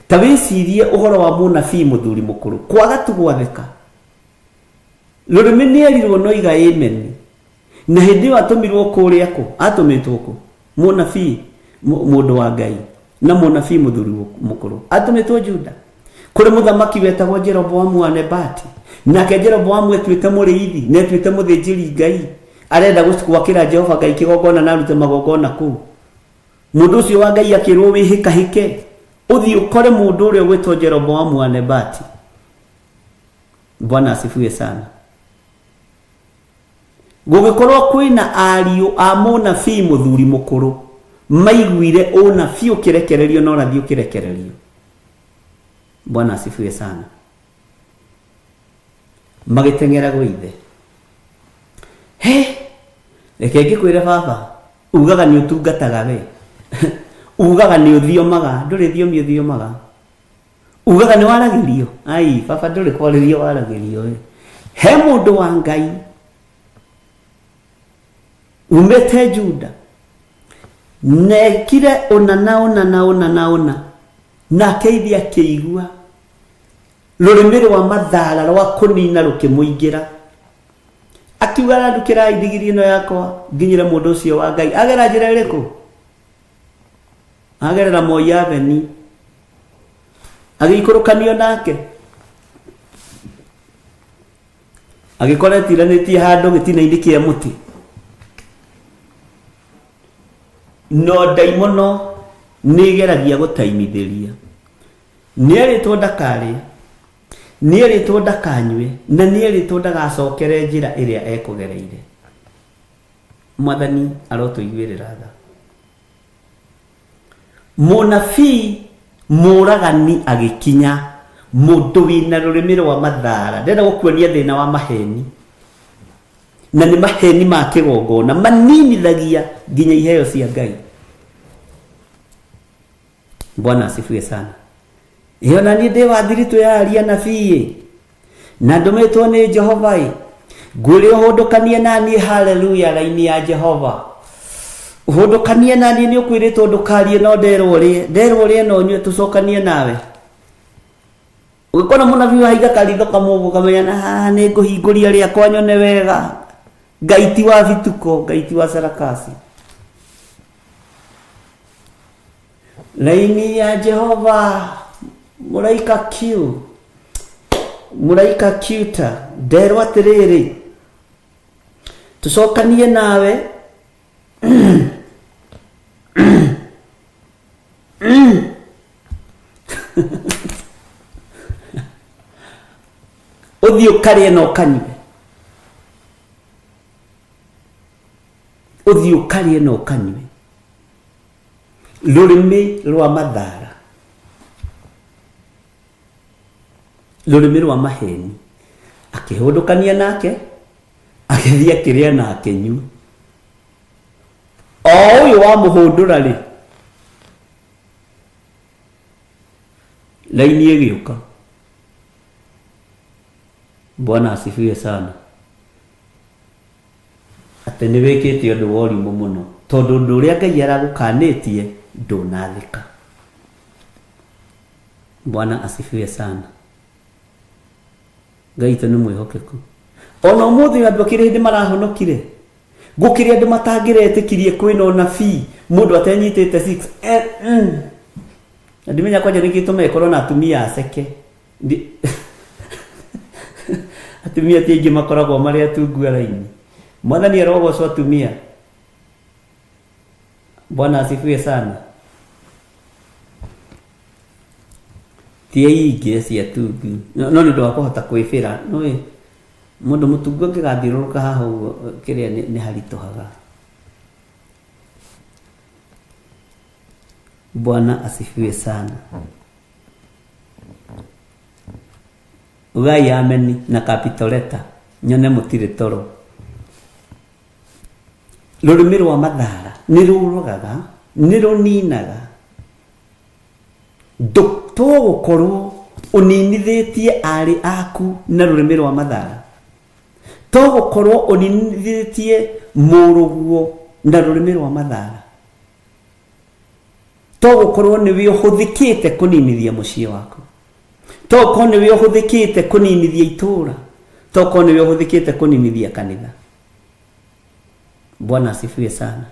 Ta wĩcirie ũhoro wa mũnabii mũthuri mũkũrũ kwaga tu gwathĩka. Rũrĩmĩ nĩ erirwo no iga amen. Na hĩndĩ ĩyo atũmirwo kũrĩa kũ? Atũmĩtwo kũ? Mũnabii mũndũ wa Ngai na mũnabii mũthuri mũkũrũ atũmĩtwo Juda kũrĩ mũthamaki wetagwo Jeroboamu wa Nebati. Nake Jeroboamu etuĩte mũrĩithi na etuĩte mũthĩnjĩri Ngai, arenda gwakĩra Jehova Ngai kĩgongona na arute magongona kũu. Mũndũ ũcio wa Ngai akĩrwo wĩhĩkahĩke ũthiĩ ũkore mũndũ ũrĩa ũgwĩtwo Jeroboamu wa Nebati. Bwana asifiwe sana. Gũgĩkorwo kwĩna ariũ a mũnabii mũthuri mũkũrũ maiguire ũnabii ũkĩrekererio na ũrathi ũkĩrekererio. Bwana asifiwe sana. Magĩteng'era gwĩ ithe. He, reke ngĩkwĩre baba, ugaga nĩ ũtungataga we. Ugaga nĩ ũthiomaga, ndũrĩ thiomi ũthiomaga. Ugaga nĩ waragĩrio. Ai, baba ndũrĩ kwarĩrio waragĩrio we. He mũndũ wa Ngai Umĩte Juda. Nekire ũna na ũna na ũna na ũna. Nake ithe akĩigua rũrĩmĩ rwa mathara rwa kũnina rũkĩmũingĩra. Akiuga randukĩrai ndigiri ĩno yakwa nginyĩre mũndũ ũcio wa Ngai. Agera njĩra ĩrĩkũ? Agerera Moi Avenue. Agĩikũrũkanio nake. Agĩkora etiranĩtie handũ gĩtina-inĩ kĩa mũtĩ. No ndaimono nĩ ĩgeragia gũtaimithĩria. Nĩerĩtwo ndakarĩe, nĩerĩtwo ndakanyue, na nĩerĩtwo ndagacokere njĩra ĩrĩa ekũgereire. Mwathani arotũiguĩrĩra tha. Mũnabii mũragani agĩkinya, mũndũ wĩna rũrĩmĩ rwa mathara, ndĩrenda gũkuonia thĩna wa maheni, na nĩ maheni ma kĩgongona maninithagia nginya iheo cia Ngai. Bwana asifiwe sana. Ĩyo na niĩ ndĩ wa thiritũ ya aria nabii na ndũmĩtwo nĩ Jehova ĩ ngwĩre ũhũndũkanie na niĩ. Haleluya, raini ya Jehova, ũhũndũkanie na niĩ. Nĩ ũkwĩrĩtwo ndũkarie, no nderwo ũrĩe, nderwo ũrĩe na ũnyue, tũcokanie nawe. Ũgĩkona mũnabii wahinga karitho kamwe ũguo, kamenya na haha nĩ ngũhingũria rĩakwa nyone wega. Ngai ti wa bituko, Ngai ti wa sarakasi. Raini ya Jehova, mũraika Q, mũraika Qta, nderwo atĩrĩrĩ, tũcokanie nawe. Ũthiĩ ũkarĩe na ũkanyue, ũthiĩ ũkarĩe na ũkanyue. Rũrĩmĩ rwa mathara, rũrĩmĩ rwa maheni. Akĩhũndũkania nake, agĩthiĩ akĩrĩa na akĩnyua. O ũyũ wamũhũndũra rĩ, raini ĩgĩũka. Bwana asifiwe sana. Atĩ nĩ wĩkĩte ũndũ wa ũrimũ mũno, tondũ ũndũ ũrĩa Ngai aragũkanĩtie ndũnathĩka. Bwana asifiwe sana. Ngai witũ nĩ mwĩhokeku. Ona ũmũthĩ andũ akĩrĩ hĩndĩ marahonokire, gũkĩrĩ andũ matangĩretĩkirie kwĩna ũnabii mũndũ atenyitĩte six. Na ndimenya kwanja nĩkĩ tũma ĩkorwo na atumia aceke. Atumia ti aingĩ makoragwo marĩ atungu a raini. Mwathani arogocwo atumia. Bwana asifiwe sana. Ti aingĩ acio atungu, no nĩ ũndũ wa kũhota kwĩbĩra. Nĩũĩ mũndũ mũtungu angĩgathiũrũrũka haha ũguo, kĩrĩa nĩ haritũhaga. Bwana asifiwe sana. Ugai ameni na capital letter nyone mũtirĩ toro. Rũrĩmĩ rwa mathara nĩ rũrogaga, nĩ rũninaga. To gũkorwo ũninithĩtie arĩ aku na rũrĩmĩ rwa mathara, to gũkorwo ũninithĩtie mũrũguo na rũrĩmĩ rwa mathara, to gũkorwo nĩwe ũhũthĩkĩte kũninithia mũciĩ waku, to gũkorwo nĩwe ũhũthĩkĩte kũninithia itũũra, to gũkorwo nĩwe ũhũthĩkĩte kũninithia kanitha. Bwana asifiwe sana.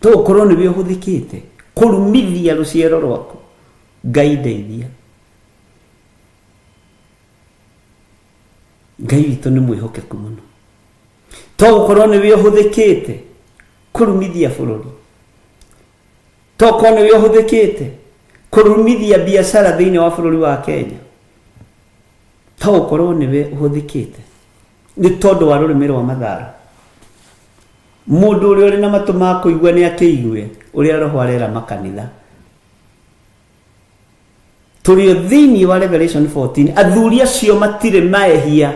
To gũkorwo nĩwe ũhũthĩkĩte kũrumithia rũciaro rwaku. Ngai ndeithia. Ngai witũ nĩ mwĩhokeku mũno. To gũkorwo nĩwe ũhũthĩkĩte kũrumithia bũrũri, to gũkorwo nĩwe ũhũthĩkĩte kũrumithia biacara thĩinĩ wa bũrũri wa Kenya, to gũkorwo nĩwe ũhũthĩkĩte nĩ tondũ wa rũrĩmĩ rwa mathara. Mũndũ ũrĩa ũrĩ na matũ ma kũigua nĩ akĩigue ũrĩa Roho arera makanitha. Tũrĩ o thĩinĩ wa Revelation 14. Athuri acio matirĩ maehia,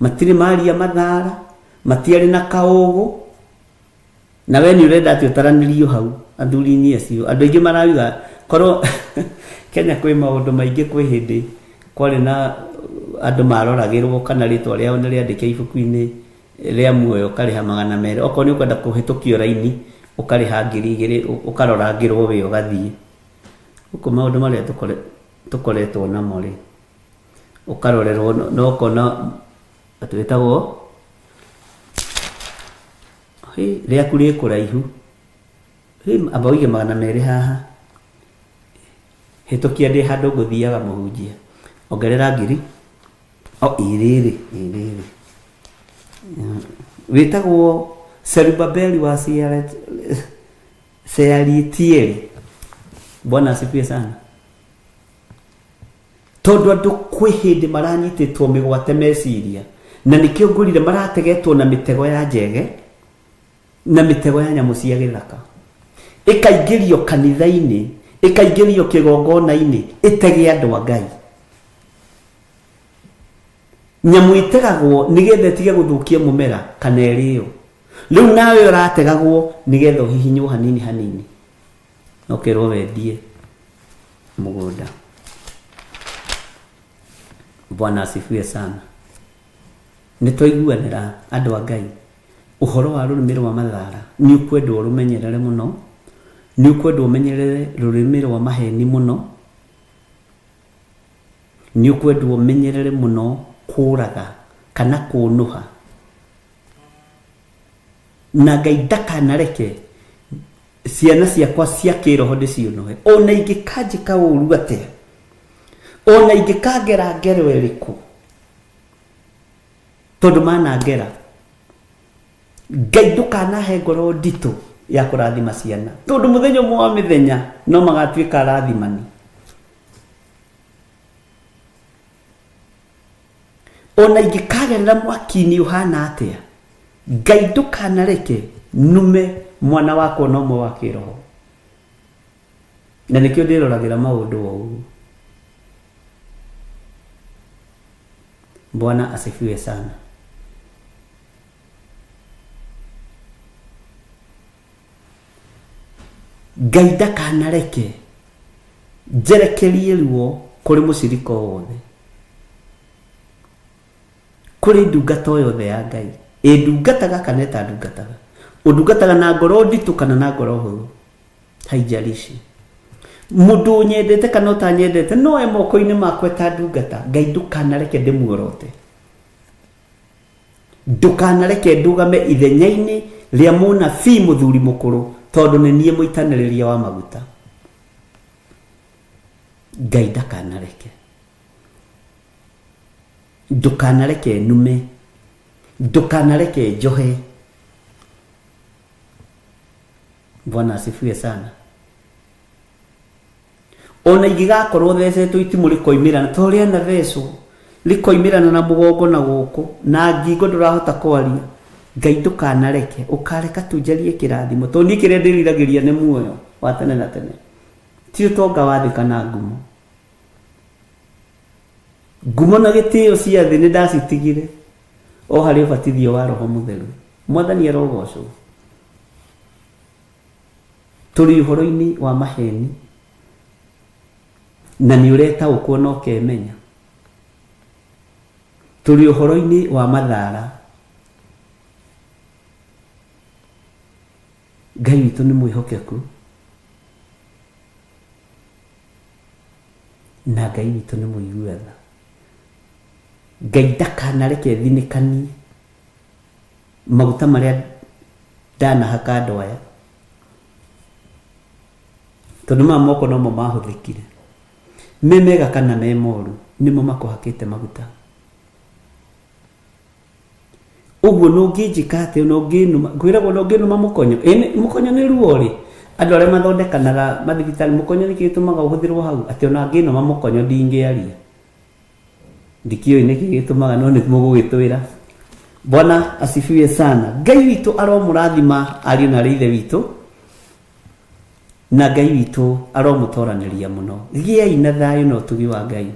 matirĩ maria mathara, matiarĩ na kaũgũ. Na we nĩ ũrenda atĩ ũtaranĩrio hau athuri-inĩ acio. Andũ aingĩ marauga korwo Kenya kwĩ maũndũ maingĩ. Kwĩ hĩndĩ kwarĩ na andũ maroragĩrwo kana rĩtwa rĩao nĩ rĩandĩke ibuku-inĩ. Rĩa muoyo ũkarĩha 200, okorwo nĩ ũkwenda kũhĩtũkio raini ũkarĩha 2000, ũkarorangĩrwo wĩ ũgathiĩ. Gũkũ maũndũ marĩa tũkoretwo namo rĩ, ũkarorerwo na ũkona atĩ wĩtagwo hĩ, rĩaku rĩ kũraihu. Hĩ, amba ũige 200 haha, hĩtũkia ndĩ handũ ngũthiaga mũhunjia, ongerera ngiri o ĩrĩrĩ ĩrĩrĩ. Wĩtagwo Serubabeli wa Sealitieli. Bwana asifiwe sana. Tondũ andũ kwĩ hĩndĩ maranyitĩtwo mĩgwate meciria, na nĩkĩo ngũrire marategetwo na mĩtego ya njege na mĩtego ya nyamũ cia gĩthaka, ĩkaingĩrio kanitha-inĩ, ĩkaingĩrio kĩgongona-inĩ, ĩtege andũ a Ngai. Nyamũ itegagwo nĩgetha ĩtige gũthũkia mũmera kana ĩrĩo. Rĩu nawe ũrategagwo nĩgetha ũhihinywo hanini hanini, na ũkerwo wendie mũgũnda. Bwana asifiwe sana. Nĩ twaiguanĩra andũ a Ngai, ũhoro wa rũrĩmĩ rwa mathara nĩ ũkwendwo ũrũmenyerere mũno, nĩ ũkwendwo ũmenyerere rũrĩmĩ rwa maheni mũno, nĩ ũkwendwo ũmenyerere mũno kũraga kana kũnũha. Na Ngai ndakanareke ciana ciakwa cia kĩroho ndĩciũnũhe, ona ingĩkanjĩka ũru atĩa, ona ingĩkangera ngero ĩrĩkũ, tondũ manangera. Ngai ndũkanahe ngoro nditũ ya kũrathima ciana, tondũ mũthenya ũmwe wa mĩthenya no magatuĩka arathimani. Ona ingĩkagerera mwaki-inĩ ũhana atĩa, Ngai ndũkanareke nume mwana wakwa na ũmwe wa kĩroho. Na nĩkĩo ndĩroragĩra maũndũ o ũguo. Bwana asifiwe sana. Ngai ndakanareke njerekerie ruo kũrĩ mũcirika o wothe, kũrĩ ndungata o yothe ya Ngai, ĩndungataga kana ĩtandungataga, ũndungataga na ngoro nditũ kana na ngoro hũthũ, haijalishi. Mũndũ ũnyendete kana ũtanyendete no e moko-inĩ makwa ĩtandungata, Ngai ndũkanareke ndĩmuorote, ndũkanareke ndũgame ithenya-inĩ rĩa mũnabii mũthuri mũkũrũ, tondũ nĩ niĩ mũitanĩrĩria wa maguta. Ngai ndakanareke, ndũkanareke nume, ndũkanareke njohe. Bwana asifiwe sana. Ona ingĩgakorwo thecetwo itimũ rĩkoimĩrana, ta ũrĩa anathecwo rĩkoimĩrana na mũgongo na gũkũ na ngingo ndũrahota kwaria, Ngai ndũkanareke, ũkareka tu njarie kĩrathimo, tondũ niĩ kĩrĩa ndĩriragĩria nĩ muoyo wa tene na tene, ti ũtonga wa thĩ kana ngumo. Ngumo na gĩtĩo cia thĩ nĩ ndacitigire o harĩ ũbatithio wa Roho Mũtheru. Mwathani arogocwo. Tũrĩ ũhoro-inĩ wa maheni, na nĩ ũretaũkwo na ũkemenya. Tũrĩ ũhoro-inĩ wa mathara. Ngai witũ nĩ mwĩhokeku, na Ngai witũ nĩ mũigua tha. Ngai ndakanareke thinĩkanie maguta marĩa ndanahaka andũ aya, tondũ maya moko nomo mahũthĩkire, me mega kana me moru, nĩmo makũhakĩte maguta. Ũguo no ũngĩnjĩka atĩa, ona ũngĩnũma, ngwĩragwo ona ũngĩnũma mũkonyo, ĩ mũkonyo nĩ ruo rĩ, andũ arĩa mathondekanaga mathibitarĩ, mũkonyo nĩkĩ gĩtũmaga ũhũthĩrwo hau, atĩ ona angĩnũma mũkonyo ndingĩaria. Ndikĩũĩ nĩkĩ gĩtũmaga, no nĩ mũgũgĩtwĩra. Bwana asifiwe sana. Ngai witũ aromũrathima ariũ na arĩ ithe witũ, na Ngai witũ aromũtoranĩria mũno. Gĩai na thayũ na ũtugi wa Ngai.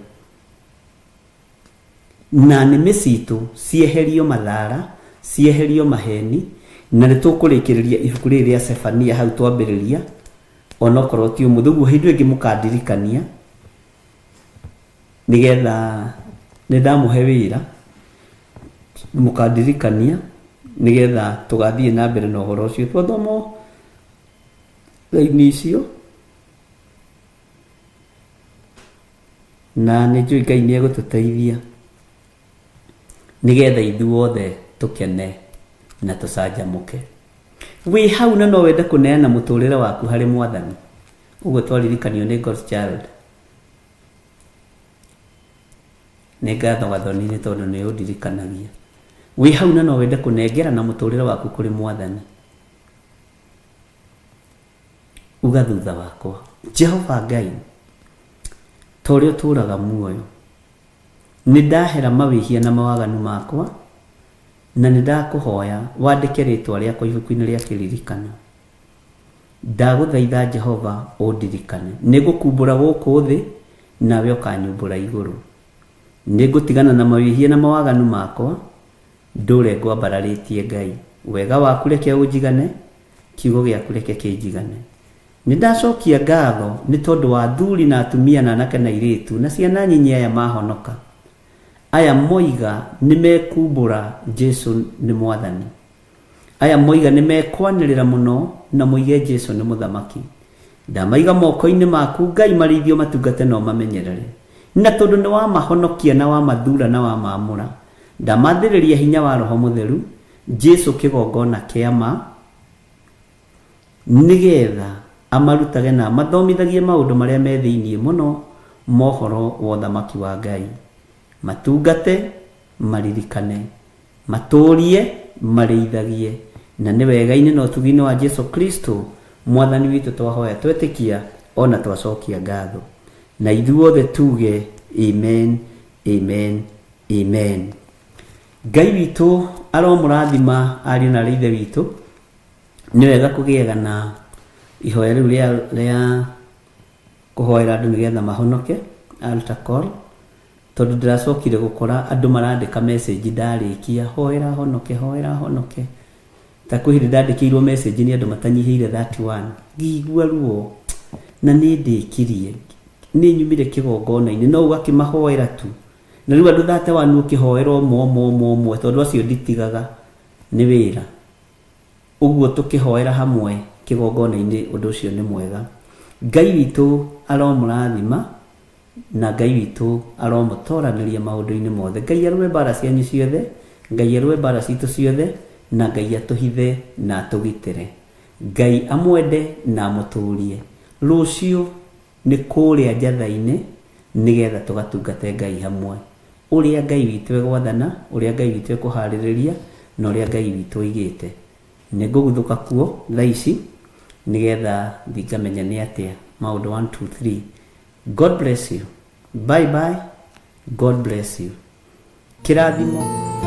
Na nĩmĩ citũ cieherio mathara, cieherio maheni, na nĩ tũkũrĩkĩrĩria ibuku rĩrĩ rĩa Sefania hau twambĩrĩria, onokorwo ti ũmũthĩ, ũguo hĩndĩ ĩngĩ mũkandirikania, nĩgetha nĩ ndamũhe wĩra, mũkandirikania Nĩgetha tũgathiĩ na mbere na ũhoro ũcio. Twathoma raini icio na nĩ njũĩ Ngai nĩ egũtũteithia nĩgetha ithuothe tũkene na tũcanjamũke. Wĩ hau na no wende kũneana mũtũrĩre waku harĩ Mwathani, ũguo twaririkanio nĩ God's Child. Nĩ ngatho Gathoni nĩ tondũ nĩ ũndirikanagia. Wĩ hau na no wende kũnengerana mũtũrĩre waku kũrĩ Mwathani, uga thutha wakwa, Jehova Ngai, ta ũrĩa ũtũũraga muoyo, nĩ ndahera mawĩhia na mawaganu makwa, na nĩ ndakũhoya wandĩke rĩtwa rĩakwa ibuku-inĩ rĩa kĩririkano. Ndagũthaitha Jehova ũndirikane. Nĩ ngũkumbũra gũkũ thĩ, nawe ũkanyumbũra igũrũ. Nĩ ngũtigana na mawĩhia na mawaganu makwa, ndũre ngwambararĩtie Ngai. Wega waku reke ũnjigane, kiugo gĩaku reke kĩnjigane. Nĩ ndacokia ngatho nĩ tondũ wa athuri na atumia na anake na airĩtu na ciana nyinyi aya mahonoka. Aya moiga nĩ mekumbũra Jesu nĩ Mwathani. Aya moiga nĩ mekwanĩrĩra mũno na moige Jesu nĩ Mũthamaki. Ndamaiga moko-inĩ maku Ngai marĩithio matungate na ũmamenyerere. Na tondũ nĩ wamahonokia na wamathura na wamaamũra, ndamathĩrĩria hinya wa Roho Mũtheru, Jesu kĩgongona kĩa ma, nĩgetha amarutage na amathomithagie maũndũ marĩa me thĩinĩ mũno ma ũhoro wa ũthamaki wa Ngai. Matungate, maririkane, matũũrie, marĩithagie, na nĩ wega-inĩ na ũtugi-inĩ wa Jesu Kristo Mwathani witũ twahoya twetĩkia o na twacokia ngatho. Na ithuothe tuge amen, amen, amen. Ngai witũ aromũrathima ariũ na aarĩ a Ithe witũ. Nĩ wega kũgĩaga na ihoya rĩu rĩa rĩa kũhoera andũ nĩgetha mahonoke, altar call, tondũ ndĩracokire gũkora andũ marandĩka message ndarĩkia, hoera honoke, hoera honoke. Ta kwĩ hĩndĩ ndandĩkĩirwo message nĩ andũ matanyihĩire 31, ngĩigua ruo na nĩ ndĩkirie, nĩ nyumire kĩgongona-inĩ, no ũgakĩmahoera tu. Na rĩu andũ 31 ũkĩhoera ũmwe ũmwe ũmwe ũmwe, tondũ acio nditigaga nĩ wĩra. Ũguo tũkĩhoera hamwe kĩgongona-inĩ ũndũ ũcio nĩ mwega. Ngai witũ aromũrathima na Ngai witũ aromũtoranĩria maũndũ-inĩ mothe. Ngai arũe mbara cianyu ciothe, Ngai arũe mbara citũ ciothe, na Ngai atũhithe na atũgitĩre. Ngai amwende na amũtũrie. Rũciũ nĩ kũrĩa njatha-inĩ nĩgetha tũgatungate Ngai hamwe. Ũrĩa Ngai witũ egwathana, ũrĩa Ngai witũ ekũharĩrĩria, na ũrĩa Ngai witũ oigĩte. Nĩ ngũguthũka kuo thaa ici nĩgetha thiĩ ngamenya nĩ atĩa maũndũ 1 2 3. God bless you. Bye bye. God bless you. Kĩrathimo.